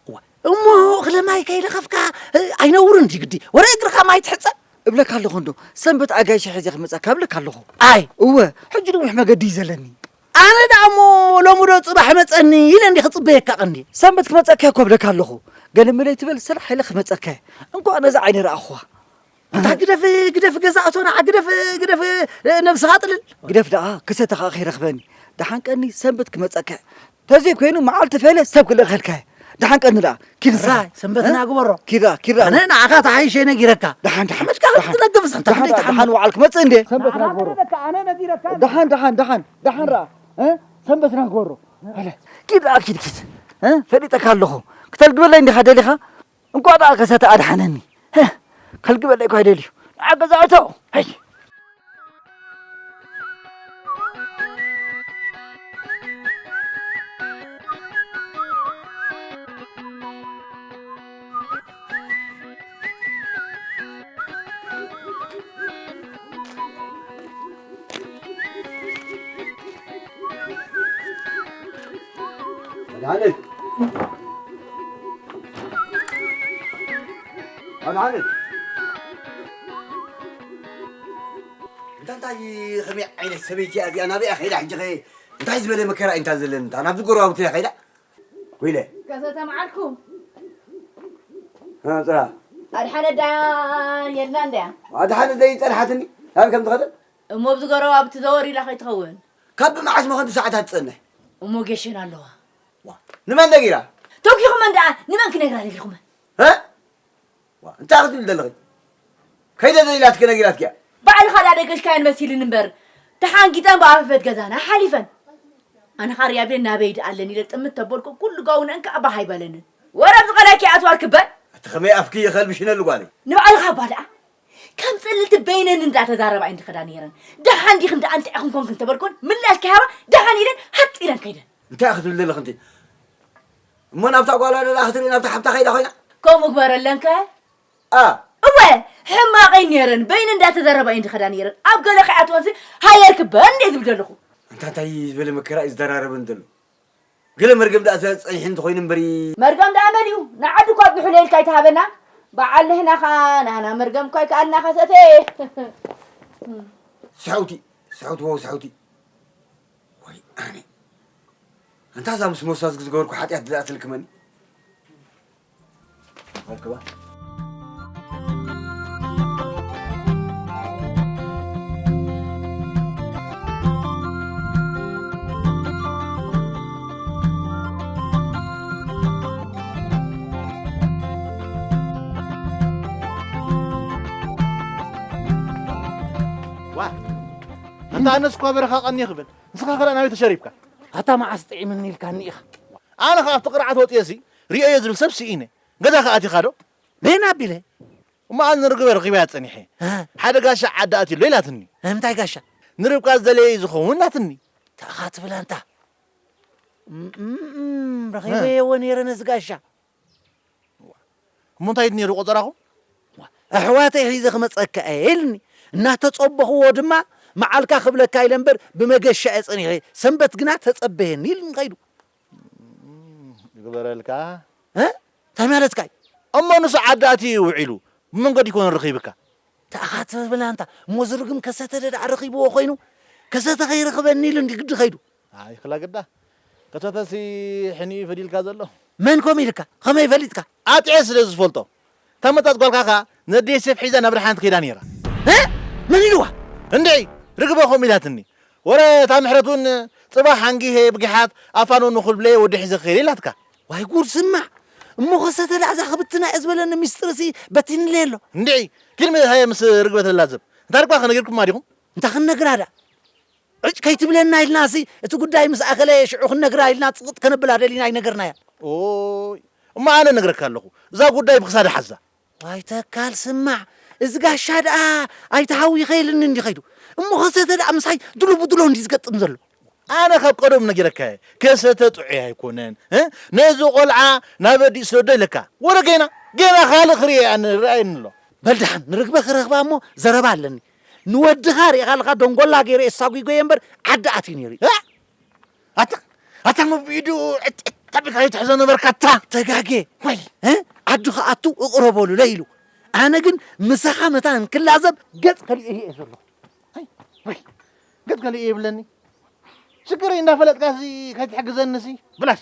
እዋ፣ እሞ እኽለ ማይ ከይለኸፍካ፣ እ፣ ኣይነውርን ድዩ ግዲ? ወረ እግርኻ ማይ ትሕጸብ? እብለካ ኣለኹ እንዶ፣ ሰንበት ኣጋይሽ ሒዘ ክመጸካ እብለካ ኣለኹ። ኣይ። እወ፣ ሕጂ ነዊሕ መገዲ እዩ ዘለኒ። ኣነ ደኣ እሞ ሎሚ ዶ ጽባሕ መጸኒ ኢለ እንዲ ክጽበየካ ቀንዲ። ሰንበት ክመጸካ እኮ እብለካ ኣለኹ። ገለ መለ ትበል ስራሕ ኢለ ክመጸካ እየ። እንኳዕ ነዛ ዓይነ ረኣኹዋ። ኣታ ግደፍ፣ ግደፍ ገዛ ኣቶና፣ ግደፍ፣ ግደፍ፣ እ፣ ነብስኻ ጥልል። ግደፍ ደኣ፣ ክሰተ ኸኣ ከይረኽበኒ። ደሓን ቀኒ ሰንበት ክመጸካ እየ። ተዘይ ኮይኑ መዓልቲ ፈለ ሰብ ክልእኸልካ እየ። ደሓን ቀኒ ደኣ። ኪድ ንስኻ። ራይ፣ ሰንበትና እ? ግበሮ። ኪድ ደኣ፣ ኪድ ደኣ። ኣነ ንዓኻ ተሓይሸ ነጊረካ። ደሓን፣ ደሓን። ሓመድካ ደሓን። ክትነግፍ፣ ኣንታ ደሓን፣ ክንደይ ደኣ፣ ተሓምቕ? ደሓን ዋዕል ክመጽእ እንዴ? ሰንበትና ግበሮ። ኣነ ነካ፣ ኣነ ነጊረካ። ደሓን፣ ደሓን፣ ደሓን፣ ደሓን ረኣ። እ? ሰንበትና ግበሮ። ኣለ። ኪድ ደኣ፣ ኪድ፣ ኪድ። እ? ፈሊጠካ ኣለኹ። ክተልግበለይ እንዲኻ ደሊኻ? እንኳዕ ደኣ ከሰተ ኣድሓነኒ። ህ፣ ከልግበለይ እኳ ይደልዩ። ንዓ ገዛ እቶ። ሄይ። ኣድሓነት። ኣድሓነት። እንታ እንታይ ከመይ ዓይነት ሰበይቲ እያ እዚኣ? ናበይ እያ ከይዳ ሕጂ ኸ? እንታይ ዝበለ መከራ እዩ እንታ ዘለኒ? እንታ ናብዚ ጎረባብቲ እያ ከይዳ? ወይለ። ከሰተ መዓልኩ። እ፣ ጥራ። ኣድሓነት ዳ የላን ድያ? ኣድሓነት ደይ ጸንሓትኒ። ናበይ ከም ትኸደ? እሞ ኣብዚ ጎረባብቲ ዘወር ኢላ ከይትኸውን? ካብ መዓስ መኸንቱ ሰዓታት ትጸንሕ? እሞ ጌሸን ኣለዋ። ዋ፣ ንመን ነጊራ? ተኪኹመን ደኣ ንመን ክነግራ ደሊኹመን? እ? ዋ፣ እንታይ ክትብል ዘለኺ? ከይደ ዘኢላትኪ ነጊራትኪ እያ። ባዕልኻ ደኣ ደገሽካየን መሲልኒ እምበር፣ ተሓንጊጠን ብኣፈፈት ገዛና ሓሊፈን። ኣነ ኻርያ ብለን ናበይ ደኣ ኣለኒ ኢለ ጥምት ተበልኩ፣ ኩሉ ጋውነን ከኣ ባህ ኣይበለንን። ወረ ኣብዚ ቐላይ ከይኣትዋ ርክበን። ኣቲ ኸመይ ኣፍኪ ይኸልብሽነሉ ጓለይ? ንባዕልኻ እባ ደኣ። ከም ጽልቲ በይነን እንዳተዛረባ እየን ዝኸዳ ነይረን። ደሓን ዲኽን ደኣ እንታይ ኢኽን ኮንክን ተበልኩን ምላሽ ከይሃባ ደሓን ኢለን ሃጥ ኢለን ከይደን። እንታይ ክትብል ዘለኽ እንተ? እሞ ናብታ ጓል ኣደዳ ክትርኢ ናብታ ሓብታ ከይዳ ኮይና? ከምኡ ግበረለንከ? ኣ እወ፣ ሕማቐይ ነይረን በይነን እንዳተዛረባ እየን ዝኸዳ ነይረን። ኣብ ገለ ከይኣትወንሲ ሃየር ክበን እንደ ዝብል ዘለኹ። እንታ እንታይ ዝበለ መከራ እዩ ዝደራረበን ዘሎ? ገለ መርገም ደኣ ጸኒሑ እንተኾይኑ እምበሪ። መርገም ደኣ መን እዩ? ንዓዲ እኳ ኣቢሑ ለይልካ ኣይትሃበና። በዓል ንሕና ኸኣ ናህና መርገም እኳ ኣይከኣልና ኸሰተ። ስሕውቲ፣ ስሕውቲ፣ ወው ስሕውቲ። ወይ ኣነ። ኣንታ እዛ ምስ ሞሳ ዝገበርኩ ሓጢኣት ድኣ ትልክመኒ። ኣልክባ። ዋ፣ ኣንታ ኣነስ እኳ በረኻ ቀኒ ክብል፣ ንስኻ ከላ ናበይ ተሸሪብካ? ኣታ መዓስ ጥዒምኒ ኢልካኒ ኢኻ። ኣነ ኸኣ ኣብቲ ቅርዓት ወጺኤሲ ርእየዮ ዝብል ሰብ ስኢነ። ገዛ ከኣ ኣቲኻ ዶ? በየን ኣቢለ? እሞ ኣነ ንርግበ ረኺበያ ጸኒሐ። እ? ሓደ ጋሻ ዓዲ ኣትዩ ኣሎ ኢላትኒ። እንታይ ጋሻ? ንርብቃ ዝደለየ እዩ ዝኸውን ኢላትኒ። ታኻ ትብል ኣንታ። እም፣ እም፣ እም፣ ረኺበዮ ነይረ ነዚ ጋሻ። እሞ እንታይ ነይሩ ቆጸራኹም? ኣሕዋተይ ሒዘ ክመጸካ እየ ኢልኒ። እናተጸበኽዎ ድማ መዓልካ ክብለካ ኢለ እምበር ብመገሻ እየ ጸኒሐ። ሰንበት ግና ተጸበየኒ ኢልኒ ከይዱ። ይግበረልካ። እ? እንታይ ማለትካ እዩ? እሞ ንሱ ዓዲ ኣትዩ ውዒሉ ብመንገዲ ይኮነ ረኺብካ? ተኣኻ ትብል ኣንታ። እሞ ዝርግም ከሰተ ደኣ ረኺብዎ ኮይኑ ከሰተ ከይረኽበኒ ኢሉ እንዲ ግዲ ከይዱ። ኣይ ክላ ግዳ። ከሰተሲ ሕኒኡ ፈዲልካ ዘሎ። መን ኮም ኢልካ? ከመይ ፈሊጥካ? ኣጥዕየ ስለ ዝፈልጦ። እታ መጣት ጓልካ ከኣ ነዴ ሴፍ ሒዛ ናብ ደሓን ትከይዳ ነይራ። እ? መን ኢልዋ? እንድዒ ርግበ ከምኡ ኢላትኒ። ወረ እታ ምሕረት እውን ጽባሕ ኣንጊሄ ብጊሓት ኣፋኖ ንኹልብለየ ወዲ ሒዘ ክኸይደ ኢላትካ። ዋይ ጉድ ስማዕ። እሞ ከሰተ ደኣ እዛ ክብትና እየ ዝበለኒ ሚስጥርሲ በቲንለይ ኣሎ። እንድዒ ኪድ ሃየ ምስ ርግበ ተላዘብ። እንታይ ድኳ ከነጊርኩማ ዲኹም? እንታይ ክንነግራ ደኣ? ዕጭ ከይትብለና ኢልናሲ፣ እቲ ጉዳይ ምስ ኣኸለ ሽዑ ክንነግራ ኢልና ጽቕጥ ከነብላ ደሊና ኣይነገርናያ። ኦይ፣ እሞ ኣነ እነግረካ ኣለኹ፣ እዛ ጉዳይ ብኽሳዳ ሓዛ። ዋይ ተካል፣ ስማዕ፣ እዚ ጋሻ ደኣ ኣይትሃዊ ይኸይልኒ እንዲ ኸይዱ። እሞ ከሰተ ደኣ ምሳይ ድሎ ብድሎ እንዲ ዝገጥም ዘሎ። ኣነ ካብ ቀደም ነጊረካ እየ፣ ከሰተ ጥዑይ ኣይኮነን፣ እ? ነዚ ቆልዓ ናብ ኣዲኡ ስደዶ ኢለካ። ወረ ጌና፣ ጌና ካልእ ክርኢ ኣነ፣ ረኣየኒ ኣሎ። በል ደሓን ንርግበ ክረኽባ እሞ ዘረባ ኣለኒ። ንወድኻ ርኢኻ ኣለኻ፣ ደንጎላ ገይረ የሳጒጎየ እምበር ዓዲ ኣትዩ ነይሩ እዩ። እ? ኣታ፣ ኣታ መቢዱ ዕጥ፣ ዕጥ ኣቢልካ ይትሕዞ ነበርካ ኣታ። ተጋጌ። ወይ። እ? ዓዲ ክኣቱ እቕረበሉለ ኢሉ። ኣነ ግን ምሳኻ መታን ክላዘብ ገጽ ከሊኤ እየ ዘለኹ። ኣይ፣ ወይ፣ ገጽ ከሊኤ ይብለኒ። ሽግረይ እንዳፈለጥካ ሲ ከይትሕግዘኒ ሲ ብላሽ።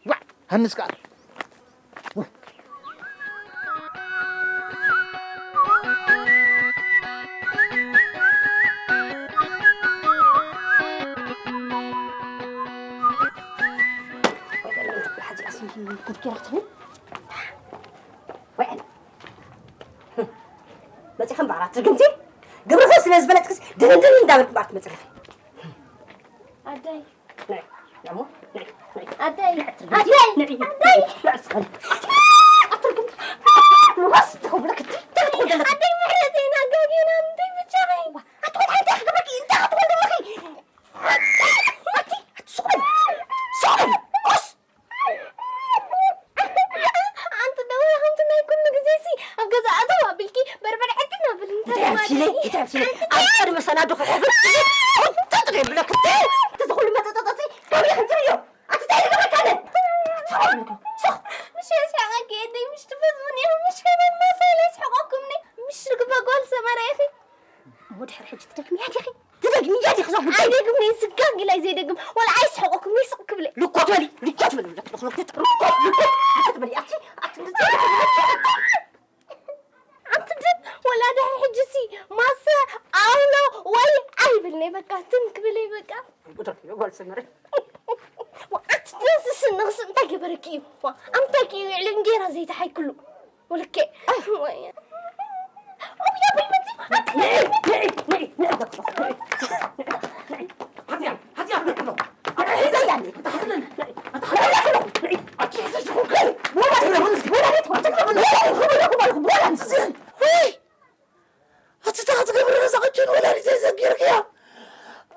ዋዕ፣ ሃንስ ከኣ። መጺኺ እምበኣር ኣትርግምቲ፣ ግብርኺ ስለ ዝፈለጥክስ ድንድን እንዳበልክ እምበኣር ትመጺ ኣለኺ። ኣደይ። ንዒ፣ ንዒ እሞ፣ ንዒ፣ ንዒ። ኣደይ፣ ንዒ ኣትርግምቲ፣ ኣደይ፣ ንዒ፣ ኣደይ። ንዒ፣ ንዒ እስኸ። ኣትርግምቲ። ራስ ትኸውለክ፣ ትኸውለክ። ኣደይ ምሕረተይ፣ ናጋጌና፣ እንታይ ብቻኺ? ኣትኾን፣ እንታይ ክገብረኪ? እንታይ ክትኾን ዘለኺ? ኣቲ፣ ኣቲ፣ ስቕ በሊ፣ ስቕ በሊ፣ ኦስ። ኣንቲ ደወለ ከምቲ ናይ ኩሉ ግዜሲ ኣብ ገዛ ኣተው ኣቢልኪ በርበረ ዕጥን ኣብል እንታይ እንታይ ኣምሲለ? ኣምሲለ? እንታይ ኣምሲለ? ኣንቲ ኣብ ቅድሚ ሰናዱ ክሕፍር ቁንጥጥ የብለክ። እቲ ዝኹሉ መጠጠጠቲ ካበይ ክንትርዮ? ኣንቲ እንታይ ዝገብረካ ኣለ? ስቕ በሊ፣ ስቕ። ምሽ የስሕቐኪ የደይ፣ ምሽ ትፈዝሙኒ ኢኹም፣ ምሽ ከመን ማሳለ የስሕቐኩምኒ፣ ምሽ ርግበ ጓል ሰመራ ኢኺ። እሞ ድሕሪ ሕጂ ትደግምያ ዲኺ? ትደግምያ ዲኺ እዛ ጉዳይ? ኣይደግምን'የ፣ ስጋግ ኢለ ኣይዘይደግም። ዋላ ኣይስሕቐኩምን'የ፣ ስቕ ክብለ። ልኮት በሊ፣ ልኮት በሊ፣ ልኮት፣ ልኮት፣ ልኮት በሊ። ኣቲ፣ ኣቲ፣ ኣንቲ ደም፣ ዋላ ድሕሪ ሕጂሲ ማሰ ኣውሎ ወይ ኣይብልን'የ፣ በቃ፣ ትም ክብለ'የ፣ በቃ። ጓል ሰመረ። ዋ፣ ኣቲ ደስ ስንቕስ እንታይ ገበረኪ እዩ? ዋ፣ ኣምታኪ እዩ፣ ዕሊ እንጌራ ዘይተሓይክሉ። ወልኬ። ኣይ። ወይ። ዘጊርክያ።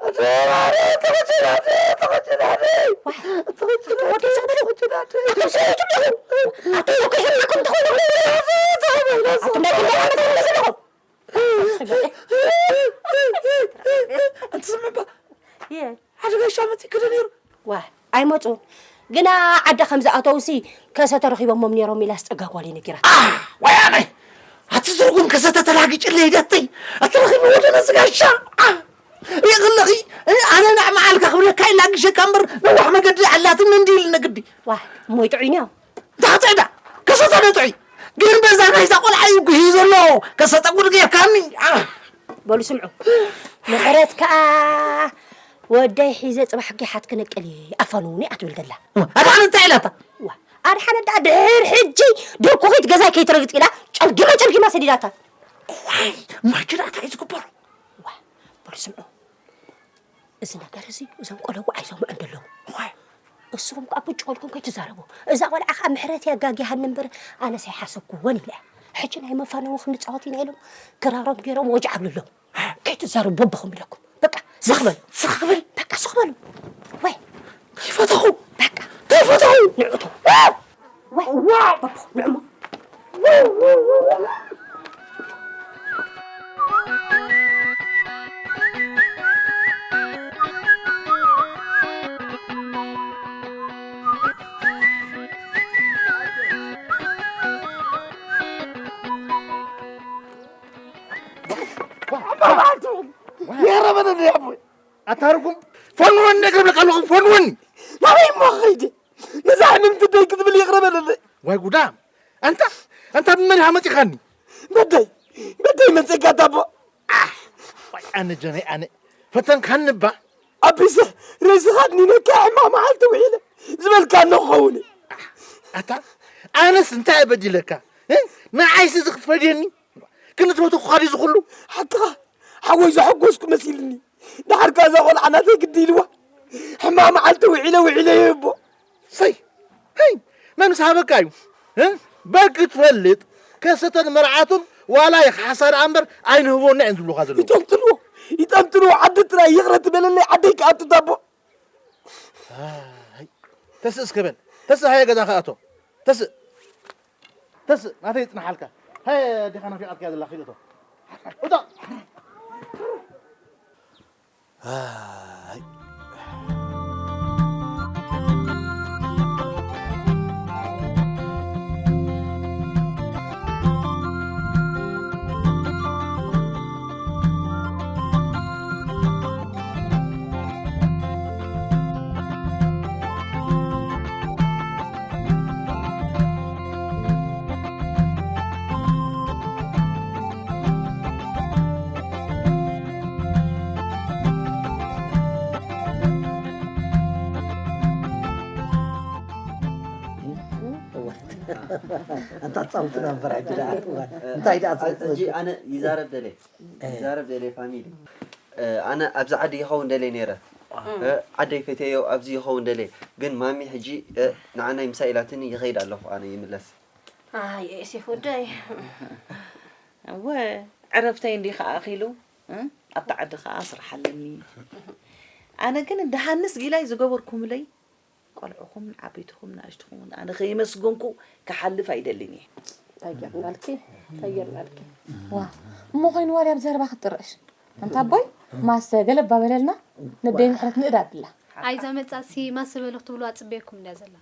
ኣደ ማርያም፣ ተኸጀላደ፣ ተኸጀላደ። ዋይ፣ ተኸጀላደ፣ ወዲ ዘበለ። ተኸጀላደ። ኣቶም ሰሪቱ ኣለኹ። ኣቶም ሰሪቱ ኣለኹ። ኣቶም ናይ ክንደይ ዓመት ኣለኹ ዘለኹ? ኣንቲ ስምዕባ፣ እየ። ሓደ ጋሻ መፂእ ክደ ነይሩ። ዋ፣ ኣይመፁን። ግና ዓዲ ከም ዝኣተውሲ ከሰተ ረኺቦሞም ነይሮም ኢላ ስፀጋ ጓል ነጊራ። ዋ፣ ኣነ ኣቲ ዝርጉም ከሰተ ተላጊጭለ ሂደተይ። ኣቲ ረኺቡ ወደ ነዚ ጋሻ። አ፣ ይቕለኺ፣ እ፣ ኣነ ንዕ መዓልካ ክብለካ ኢላ ግሸካ እምበር ነዋሕ መገዲ ኣላትኒ እንዲ ኢልኒ ግዲ። ዋ፣ እሞ ይጥዑይኒ እዮም። ዳዕጥዕ ዳ፣ ከሰተ ዶ ጥዑይ? ግን በዛ ናይዛ ቆልዓ እዩ ጉሂ ዘሎ። ከሰተ ጉድ ጌርካኒ። አ። በሉ ስምዑ። ምሕረት ከኣ ወደይ ሒዘ ጽባሕ ጊሓት ክነቅል እየ። ኣፋንውኒ ኣትብል ደላ። ኣድሓነት እንታይ ኢላታ? ዋ፣ ኣድሓነት ደኣ ድሕር ሕጂ ድርኩኺት ገዛይ ከይትረግጽ ኢላ ጨልጊማ ጨልጊማ ሰዲዳታ። ዋይ፣ ማጅራታ እዩ ዝግበሮ። ዋ፣ በሉ ስምዑ። እዚ ነገር እዚ እዞም ቆለዉ ኣይሰምዑን ደለዉ። እዋይ። እስኹም ከኣ ብጭ ኢልኩም ከይትዛረቡ። እዛ ቆልዓ ከኣ ምሕረት እያ ኣጋጊሃኒ እምበር ኣነስ ኣይሓሰብኩዎን ኢለ። ሕጂ ናይ መፋነዊ ክንጻወት ኢና ኢሎም ክራሮም ገይሮም ወጅ ዓብሉ ኣለዉ። ከይትዛረቡ በብኹም ኢለኩም። በቃ ስኽ በሉ። ስኽ በሉ። በቃ ስኽ በሉ። ወይ። ከይፈተኹ። በቃ። ከይፈተኹ። ንዑ እቶ። ወይ። ዋ! በቦ፣ ንዕሞ። ኣባ መዓልቲ፣ ይቕረ በለኒ ኣቦይ። ኣታ ርጉም፣ ፈንወኒ ነገር እብለካ ኣለኹ፣ ፈንወኒ። ናበይ እሞ ክኸይድ? ነዛ ሕምምቲ ደይ ክትብል ይቕረ በለለይ። ዋይ ጉዳ! ኣንታ፣ ኣንታ ብመን ኢኻ መጺኻኒ? በደይ፣ በደይ መጺእካ ኣቦ። ኣሕ! ዋይ ኣነ ጀነይ ኣነ፣ ፈተንካኒ እባ። ኣቢሰ፣ ርእስኻ ኣድኒነካ ሕማቕ መዓልቲ ውዒለ ዝበልካ ኣሎ ክኸውን። ኣታ፣ ኣነስ እንታይ እየ በዲለካ? እ? ንዓይሲ እዚ ክትፈድየኒ? ክንትረቱ ክኻድ እዚ ኩሉ? ሓቅኻ፣ ሓወይ ዘሐጎስኩ መሲልኒ። ደሓር ከኣ እዛ ቆልዓ ናተይ ግዲ ኢልዋ። ሕማቕ መዓልቲ ውዒለ፣ ውዒለ እየ እቦ። ሰይ፣ ሄይ፣ መን ምስ ሃበካ እዩ? እ? በል ክትፈልጥ፣ ከሰተን መርዓቱን ዋላ ይኽሓሳ ደኣ እምበር ኣይንህቦን እየን ዝብሉኻ ዘለዉ። ይጠንጥንዎ፣ ይጠንጥንዎ፣ ዓዲ ጥራይ ይቕረ ትበለለይ፣ ዓደይ ክኣቱ እታ ኣቦ። ኣይ፣ ተስእ እስከ በል። ተስእ፣ ሃየ ገዛኻ ኣቶ። ተስእ። ተስእ፣ ናተይ ይጽንሓልካ። ሃየ፣ ኣዴኻ ናፊቓትካ እያ ዘላ፣ ኪድ እቶ። እቶ። ኣይ። ኣንታ ጻውቲ ነበር ሕጂ ደኣ። እንታይ ደኣ ጻውቲ? ሕጂ ኣነ ይዛረብ ደለ። እ። ይዛረብ ደለ ፋሚሊ። እ፣ ኣነ ኣብዚ ዓዲ ይኸውን ደለ ነይረ። እ። እ፣ ዓደይ ፈትየዮ ኣብዚ ይኸውን ደለ። ግን ማሚ ሕጂ፣ እ፣ ንዓናይ ምሳይ ኢላትኒ ይኸይድ ኣለኹ ኣነ ይምለስ። ኣይ፣ ኤሴፍ ወደይ። እወ፣ ዕረፍተይ እንዲ ከኣ ኣኺሉ፣ እ? ኣብቲ ዓዲ ከኣ ስራሕ ኣለኒ። ኣነ ግን ደሃንስ ጊላይ ዝገበርኩምለይ፣ ቆልዑኹም፣ ዓበይትኹም፣ ንኣሽትኹም፣ ኣነ ከየመስገንኩ ክሓልፍ ኣይደልን እየ። እንታይ ጌርናልኪ? እንታይ ጌርናልኪ? ዋ፣ እሞ ኮይኑ ዋልያ ኣብ ዘረባ ክትጥርዕሽ? ኣንታ ኣቦይ፣ ማሰ ገለባ በለልና፣ ነደይ ምሕረት ንእድ ኣብላ። ኣይዛ መጻሲ ማሰ በሉ ክትብሉ ኣጽበየኩም እንድያ ዘላ።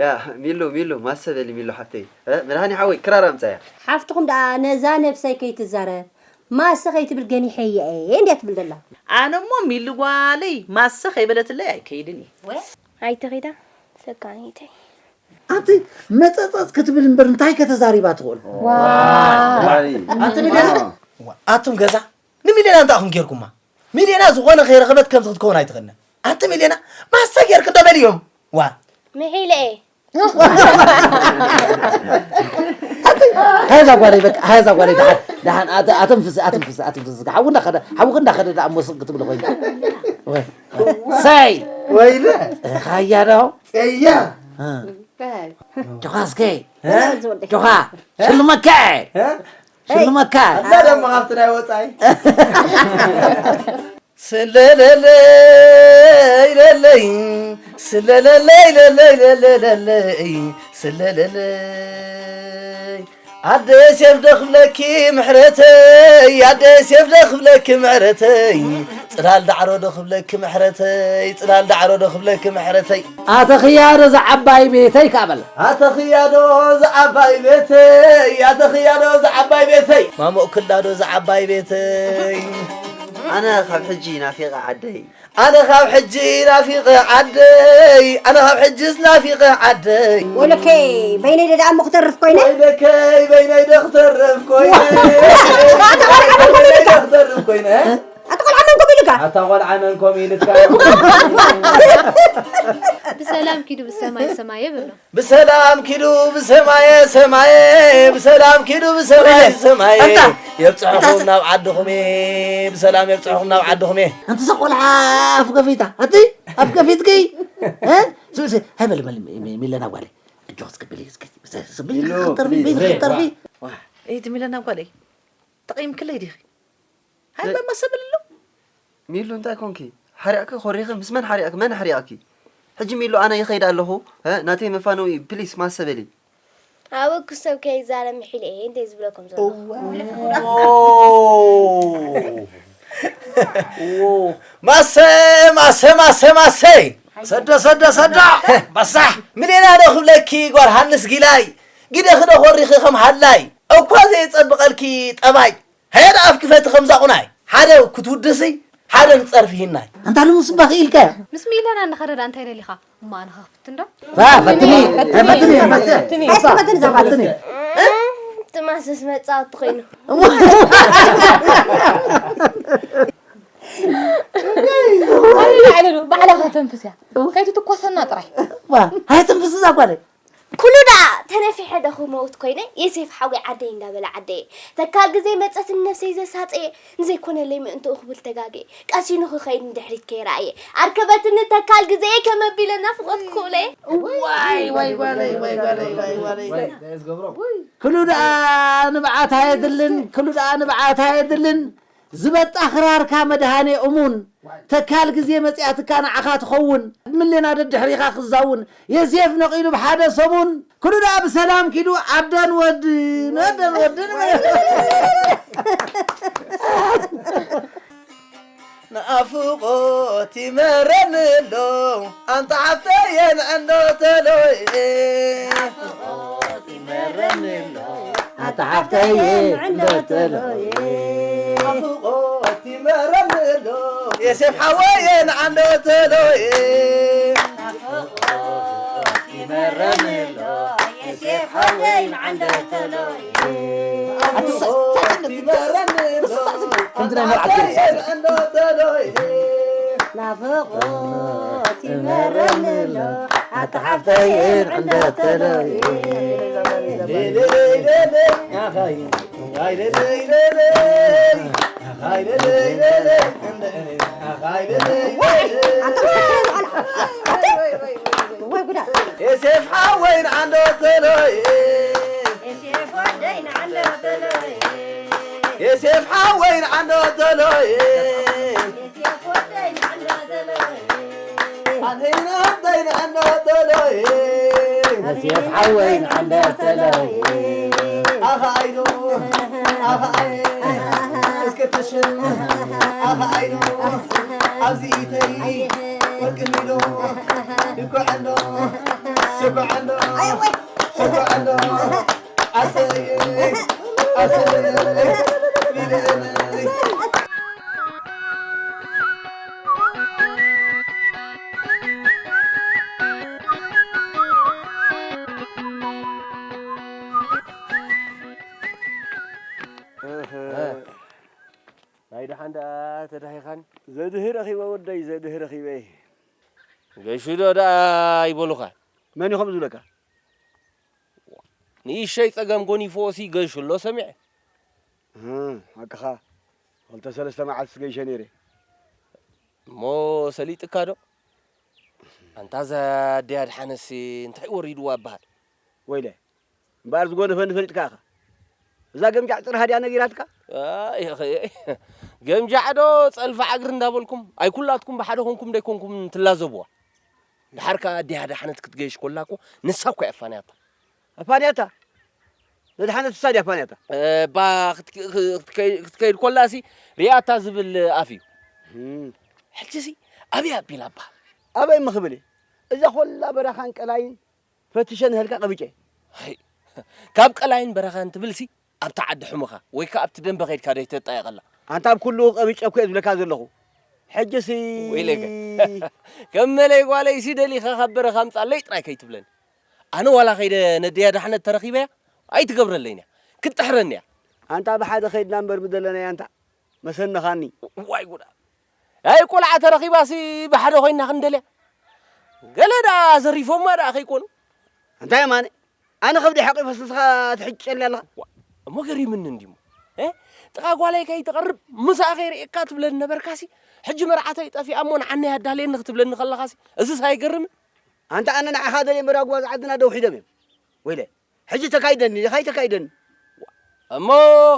ያ፣ ሚሉ፣ ሚሉ፣ ማሰ በሊ ሚሉ ሓፍተይ። እ፣ መድሃኒ ሓወይ፣ ክራር ኣምጻያ። ሓፍትኹም ደኣ ነዛ ነብሰይ ከይትዛረብ፣ ማሰ ከይትብል ገኒሐያ እየ እንድያ ትብል ዘላ። ኣነ እሞ ሚሉ ጓለይ ማሰ ከይበለትለይ ኣይከይድን እየ። ኣይትኺዳ፣ ሰካኒተይ። ኣንቲ መጸጸጽ ክትብል እምበር እንታይ ከተዛሪባ ትኽእል? ዋ። ኣንቲ ሚልዮና? ዋ፣ ኣቱም ገዛ ንሚልዮና እንታይ ኢኹም ጌርኩማ? ሚልዮና ዝኾነ ከይረኸበት ከምዚ ክትከውን ኣይትኽእልን። ኣንቲ ሚልዮና ማሰ ጌርክ እንዶ በልዮም። ዋ። ምሒለ እየ። ሃዛ ጓለይ በቃ፣ ሃዛ ጓለይ ደሓን፣ ደሓን፣ ኣተ-፣ ኣተንፍስ፣ ኣተንፍስ፣ ኣተንፍስ። ሓዊ እንዳኸደ፣ ሓዊ እንዳኸደ ደኣ እሞ ስቕ ክትብል ኮይንካ። ወይ። ሰይ! ወይለ! ኻያ ዶ? ጸያ! እ። ጆኻ እስከ። እ? ጆኻ! እ? ሽልመከ! እ? ሽልመካ። ኣላ ደሞ ካብቲ ናይ ወጻኢ። ስለለለይ ለለይ ስለለለይ ለለይ ለለይ ለለይ ስለለለይ ኣደ ሴፍ ዶ ክብለኪ ምሕረተይ ኣደ ሴፍ ዶ ክብለኪ ምሕረተይ ጽላል ዳዕሮ ዶ ክብለኪ ምሕረተይ ጽላል ዳዕሮ ዶ ክብለኪ ምሕረተይ ኣተኽያ ዶ ዝዓባይ ቤተይ ካበል ኣተኽያ ዶ ዝዓባይ ቤተይ ኣተኽያ ዶ ዝዓባይ ቤተይ ማሞእ ክላ ዶ ዝዓባይ ቤተይ ኣነ ካብ ሕጂ ናፊቐ ዓደይ ኣነ ካብ ሕጂ ናፊቐ ዓደይ ኣነ ካብ ሕጅስ ናፊቐ ዓደይ ወለከይ በይነይ ደኣ እሞ ክተርፍ ኮይነ ወይለከይ በይነይ ዶ ክተርፍ ኮይነ ኣታ ቆልዓ መን ኮም ኢሉካ ኣታ ቆልዓ መን ኮም ኢልካ ብሰላም ኪዱ ብሰማይ ሰማየ በሎ ብሰላም ኪዱ ብሰማየ ሰማየ ብሰላም ኪዱ ብሰማየ ሰማየ የብፅሕኹም ናብ ዓድኹም ብሰላም የብፅሕኹም ናብ ዓድኹም ኣንተ ሰቆልዓ ኣፍ ከፊታ ኣቲ ኣፍ ከፊትኪ ስብሲ ሃይ በል በል ሚለና ጓለይ እጆ ክትብል እዩ እስኪ ስብል ጠርፊ ቤት ጠርፊ እቲ ሚለና ጓለይ ተቐይምክለይ ዲኺ ሃይ በማ ሰብልሉ ሚሉ እንታይ ኮንኪ ሓሪቕኪ ኮሪኺ ምስ መን ሓሪቕኪ መን ሓሪቕኪ ሕጂ ሚሉ ኣነ ይኸይድ ኣለኹ ናተይ መፋነዊ ፕሊስ ማሰበሊ ኣበኩ ሰብ ከይዛረብ ምሒለ እየ እንተ ዝብለኩም ዘለኹ ማሰ ማሰ ማሰ ማሰ ሰዶ ሰዶ ሰዶ በሳሕ ምሌና ዶ ክብለኪ ጓል ሃንስ ጊላይ ግደኺ ዶ ኮሪኺ ከም ሃላይ እኳ ዘየጸብቐልኪ ጠባይ ሃየ ደኣ ኣፍ ክፈቲ ከምዛ ቁናይ ሓደ ክትውድሲ ሓደ ንጸርፊ ሂናይ ኣንታ ልሙስ እባ ክኢልካዮ ምስ ሚለና እንድኸደ ደኣ እንታይ ደሊኻ እሞ ኣነ ኸኽፍት እንዶ ፋ ፈትኒ ፈትኒ ፈትኒ ፈትኒ ፈትኒ ትማስስ መጻወቲ ኮይኑ ላዕልሉ ባዕላ ከተንፍስ እያ ከይትትኮሰና ጥራይ ኣይትንፍስ እዛ ጓለይ ኩሉ ደኣ ተነፊሐ ዶ ክመውት ኮይነ የሴፍ ሓወይ ዓደይ እንዳበለ ዓደየ ተካል ግዜ መጸትኒ ነብሰይ ዘሳጸየ ንዘይኮነለይ ምእንትኡ ክብል ተጋግየ ቀሲኑ ክኸይድ ንድሕሪት ከይረኣየ ኣርከበትኒ ተካል ግዜ ከመ ኣቢለ ናፍቖት ክእለ እዋይ ዋይ ጓለይ ዋይ ጓለይ ዋይ ጓለይ ኩሉ ደኣ ንብዓት ኣየድልን ኩሉ ደኣ ንብዓት ኣየድልን ዝበጣ ክራርካ መድሃኔ እሙን ተካል ግዜ መጺኣትካ ንዓኻ ትኸውን ምሌና ደድሕሪኻ ክዛውን የሴፍ ነቒሉ ብሓደ ሰሙን ኩሉ ደኣ ብሰላም ኪዱ ዓደን ወድን ወደን ወድን ናፍቆት ይመረኒ ኣሎ ኣንታ ሓፍተየ ንዕንዶ ተሎየ ኣታ ሓፍተየ ዕንዶ ተሎየ ናፍቆት ይመረኒ ኣሎ የሴፍ ሓወየ ንዓንዶ ተሎየ ናፍቆት ይመረኒ ኣሎ የሴፍ ሓወይ ንዓንዶ ተሎየ ናፍቆት ይመረኒ ኣሎ ከምዚ ናይ መርዓት ገይሩ ዝሳዕስዕ። ናፍቆት ይመረኒ ኣሎ ኣታ ሓፍተይ ዕንደተለይ የሴፍ ሓወይ ንዓንዶ ተሎይ የሴፍ ሓወይ ንዓንዶ ተሎይ ኣንሄና ኣንተይ ንዓንዶ ተሎይ የሴፍ ሓወይ ንዓንዶ ተሎይ ኣኸኣይኑ ኣኸኣይ እስክትሽን ኣኸኣይኑ ኣብዚ ኢተይ ወርቂ ሚሉ ይኮዓንዶ ስኮዓንዶ ስኮዓንዶ ኣሰይ ኣሰይ ሚልእነይ ናይ ደሓን ደኣ ተዳሂኻን ዘድህ ረኺበ ወደይ ዘድህ ረኺበ ገሹ ዶ ደኣ ይበሉኻ መን እዩ ከምኡ ዝብለካ ንእሸይ ጸገም ጎኒፍዎሲ ገሹ ኣሎ ሰሚዐ ሓቅኻ ክልተ ሰለስተ መዓልቲ ገይሸ ነይረ እሞ ሰሊጥካ ዶ ኣንታ እዛ ኣደይ ኣድሓነሲ እንታይ ወሪድዋ እበሃል ወይለ እምበኣር ዝጎነፈኒ ፈሊጥካ ኢኻ እዛ ገምጃዕ ጽርሃ ድያ ነጊራትካ? ኣይ፣ ገምጃዕ ዶ ጸልፋ ዕግሪ እንዳበልኩም ኣይኩላትኩም ብሓደ ኮንኩም ደይኮንኩም ትላዘብዋ። ድሓር ከኣ ኣዲሃ ዳሕነት ክትገይሽ ኮላ እኮ ንሳ እኮ እያ ኣፋንያታ። ኣፋንያታ? ነድሓነት እሳ ድያ ኣፋንያታ? እባ ክትከ-፣ ክትከይ-፣ ክትከይድ ኮላሲ ሪኣታ ዝብል ኣፍ እዩ። እም። ሕጂሲ ኣበይ ኣቢላ እባ? ኣበይ ምኽብል እየ? እዛ ኾላ በረኻን ቀላይን ፈትሸ ንህልካ ቀቢጨ። ኣይ፣ ካብ ቀላይን በረኻን ትብልሲ ኣብታ ዓዲ ሕሙኻ ወይ ከኣ ኣብቲ ደንበ ከይድካ ደይተጣየቐላ። ኣንታ ኣብ ኩሉ ቀቢጨ እኮ እየ ዝብለካ ዘለኹ። ሕጂሲ ወይለከ። ከም መለይ ጓለይሲ ደሊኻ ካብ በረኻ ኣምጻለይ ጥራይ ከይትብለኒ። ኣነ ዋላ ከይደ ነድያ ዳሕነት ተረኺበያ ኣይትገብረለይን እያ። ክትጥሕረኒ እያ። ኣንታ ብሓደ ከይድና እምበር ምደለናያ ኣንታ መሰንኻኒ። ዋይ ጉዳ። ኣይ ቆልዓ ተረኺባሲ ብሓደ ኮይና ክንደልያ። ገለ ደኣ ዘሪፎማ ደኣ ከይኮኑ። እንታይ የማነ? ኣነ ከብዲ ሓቂፈስ ንስኻ ትሕጨሊ ኣለኻ? ዋ፣ እሞ ገሪምኒ እንዲሞ። እ? ጥቓ ጓለይ ከይትቐርብ ምሳኣ ከይርእየካ ትብለኒ ነበርካሲ። ሕጂ መርዓተይ ጠፊኣ እሞ ንዓነይ ኣዳልየኒ ክትብለኒ ከለኻሲ። እዝስ ኣይገርምን? ኣንታ ኣነ ንዓኻ ደልየ እምበር ኣጉባዝ ዓድና ደው ሒዶም እዮም። ወይለ፣ ሕጂ ተካይደኒ፣ ዲኻ ኣይተካይደኒ? እሞ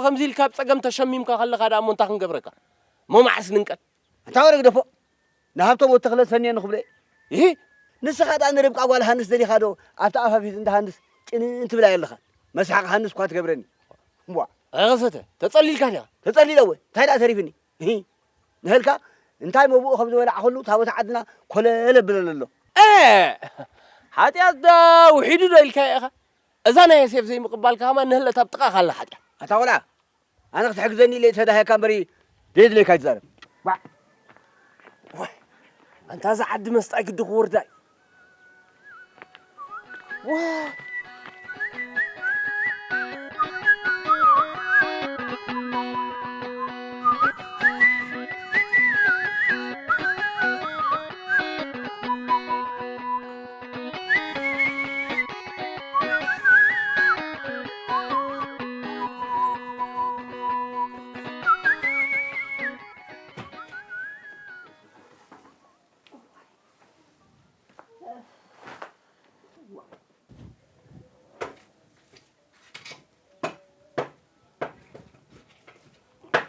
ከምዚ ኢልካ ኣብ ጸገም ተሸሚምካ ከለኻ ደኣ እሞ እንታይ ክንገብረካ? እሞ መዓስ ንንቀል? ኣንታ ወረ ግደፎ። ንሃብቶም ወተኽለ ሰንየ ንኽብሎ እየ። ይሂ! ንስኻ ደኣ ንርብቃ ጓል ሃንስ ደሊኻ ዶ ኣብቲ ኣፋፊት እንዳ ሃንስ ጭንን ትብላ የለኻን? መስሓቕ ሃንስ እኳ ትገብረኒ። እምቧ! ኣኸሰተ፣ ተጸሊልካ ዲኻ? ተጸሊለ እወ፣ እንታይ ደኣ ተሪፍኒ? ይሂ! ንህልካ እንታይ መብኡ ከም ዝበላዕኹሉ ታቦት ዓድና ኮለል ኣብለሉ ኣሎ። ኤ! ሓጢኣት ዳ ውሒዱ ዶ ኢልካዮ ኢኻ? እዛ ናይ ዮሴፍ ዘይምቕባልካ ከማን ንህለት ኣብ ጥቓኻ ኣላ ሓጢኣት። ኣታ ቆልዓ፣ ኣነ ክትሕግዘኒ ኢለ ተዳህየካ እምበሪ ደየድለይካ ኣይትዛረብ። ባዕ! ዋይ! ኣንታ እዛ ዓዲ መስጣይ ግዲ ክወርዳ እዩ። ዋ!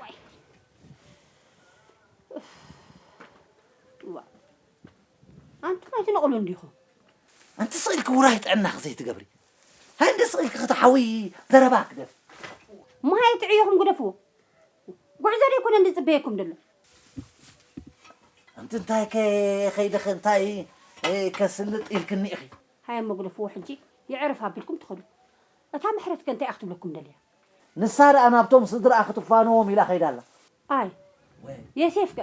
ዋይ። እዋ። ኣንቱም ኣይትነቕሉን ዲኹም? ኣንቲ ስቕ ኢልኪ ውራይ ጥዕናኺ ዘይትገብሪ። ሃይ እንደ ስቕ ኢልኪ ክትሓዊ ዘረባ ግደፍ። ማይ ትዕዮኹም ግደፍዎ። ጉዕዞ ደይኮነ እንድጽበየኩም ደሎ። ኣንቲ እንታይ ከ-፣ ከይደኸ እንታይ፣ እ፣ ከስልጥ ኢልክኒ ኢኺ? ሃየ እሞ ግደፍዎ ሕጂ የዕርፍ ኣቢልኩም ትኸዱ። እታ ምሕረት ከ እንታይ እያ ክትብለኩም ደልያ? ንሳ ደኣ ናብቶም ስድራኣ ክትፋነዎም ኢላ ከይዳ ኣላ። ኣይ፣ ወይ። የሴፍ ከ?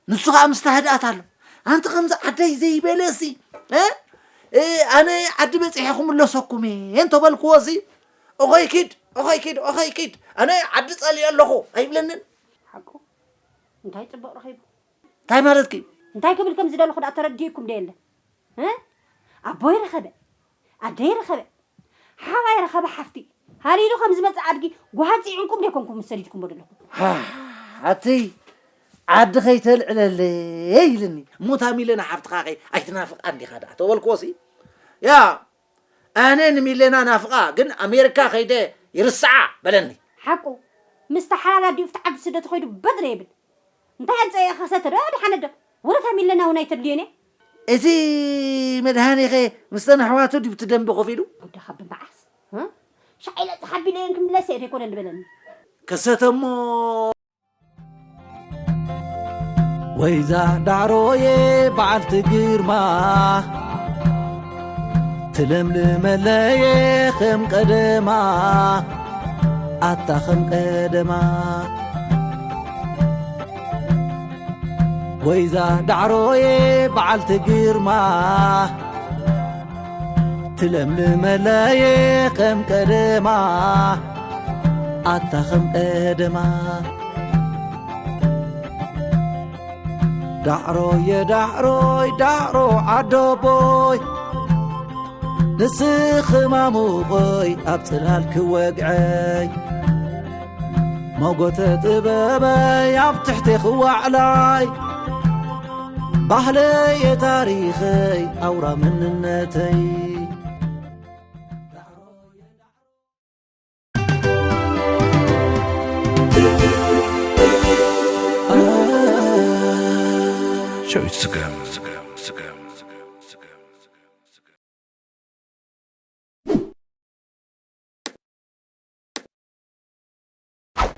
ንሱ ኸኣ ምስታ ህድኣት ኣሎ። ኣንቲ ከምዚ ዓደይ ዘይበለሲ፣ እ? እ፣ ኣነ ዓዲ በጺሐ ክምለሰኩም እየ እንተበልክዎሲ፣ ኦኸይ ኪድ፣ ኦኸይ ኪድ፣ ኦኸይ ኪድ፣ ኣነ ዓዲ ጸሊኤ ኣለኹ ኣይብለንን። ሓቁ? እንታይ ጽቡቕ ረኺቡ? እንታይ ማለትኪ? እንታይ ክብል ከም ዝደለኹ ደኣ ተረዲእኩም ዶ የለን? እ? ኣቦይ ረኸበ፣ ኣደይ ረኸበ፣ ሓባይ ረኸበ ሓፍቲ፣ ሃሊሉ ከም ዝመጽእ ኣድጊ ጓሃን ጽዒንኩም ደይኮንኩም ምስ ሰዲድኩሞ ዘለኹም። ሃ፣ ኣቲ ዓዲ ከይተልዕለለይ ኢልኒ። እሞ እታ ሚለና ሓፍትኻ ከ ኣይትናፍቓ እንዲኻ ደኣ? ተበልክዎሲ፣ ያ፣ ኣነ ንሚለና ናፍቓ፣ ግን ኣሜሪካ ከይደ ይርስዓ በለኒ። ሓቁ፣ ምስታ ሓላል ኣዲኡ ኣብቲ ዓዲ ስደት ኾይዱ በድረ ይብል። እንታይ ኣምጸአ ከሰተ ዶ ድሓነ ዶ? ወረታ ሚለና እውን ኣይተድልዮን እየ። እቲ መድሃኔኸ ምስተን ኣሕዋቱ ድዩ ብቲ ደንበ ኮፍ ኢሉ? ወደኻ ብመዓስ? እ? ሻዕ ኢለ ጸሓቢለየን ክምለስ እየ ደይኮነን ዝበለኒ። ከሰተ እሞ። ወይዛ ዳዕሮየ በዓልቲ ግርማ፣ ትለምልመለየ ከም ቀደማ፣ ኣታ ከም ቀደማ። ወይዛ ዳዕሮየ በዓልቲ ግርማ፣ ትለምልመለየ ከም ቀደማ፣ ኣታ ከም ቀደማ። ዳዕሮየ ዳዕሮይ ዳዕሮ ዓደቦይ፣ ንስኺ ማሙቐይ ኣብ ጽላል ክወግዐይ፣ ሞጎተ ጥበበይ ኣብ ትሕቴኺ ዋዕላይ፣ ባህለየ ታሪኸይ ኣውራ መንነተይ። ዳዊት ስገም።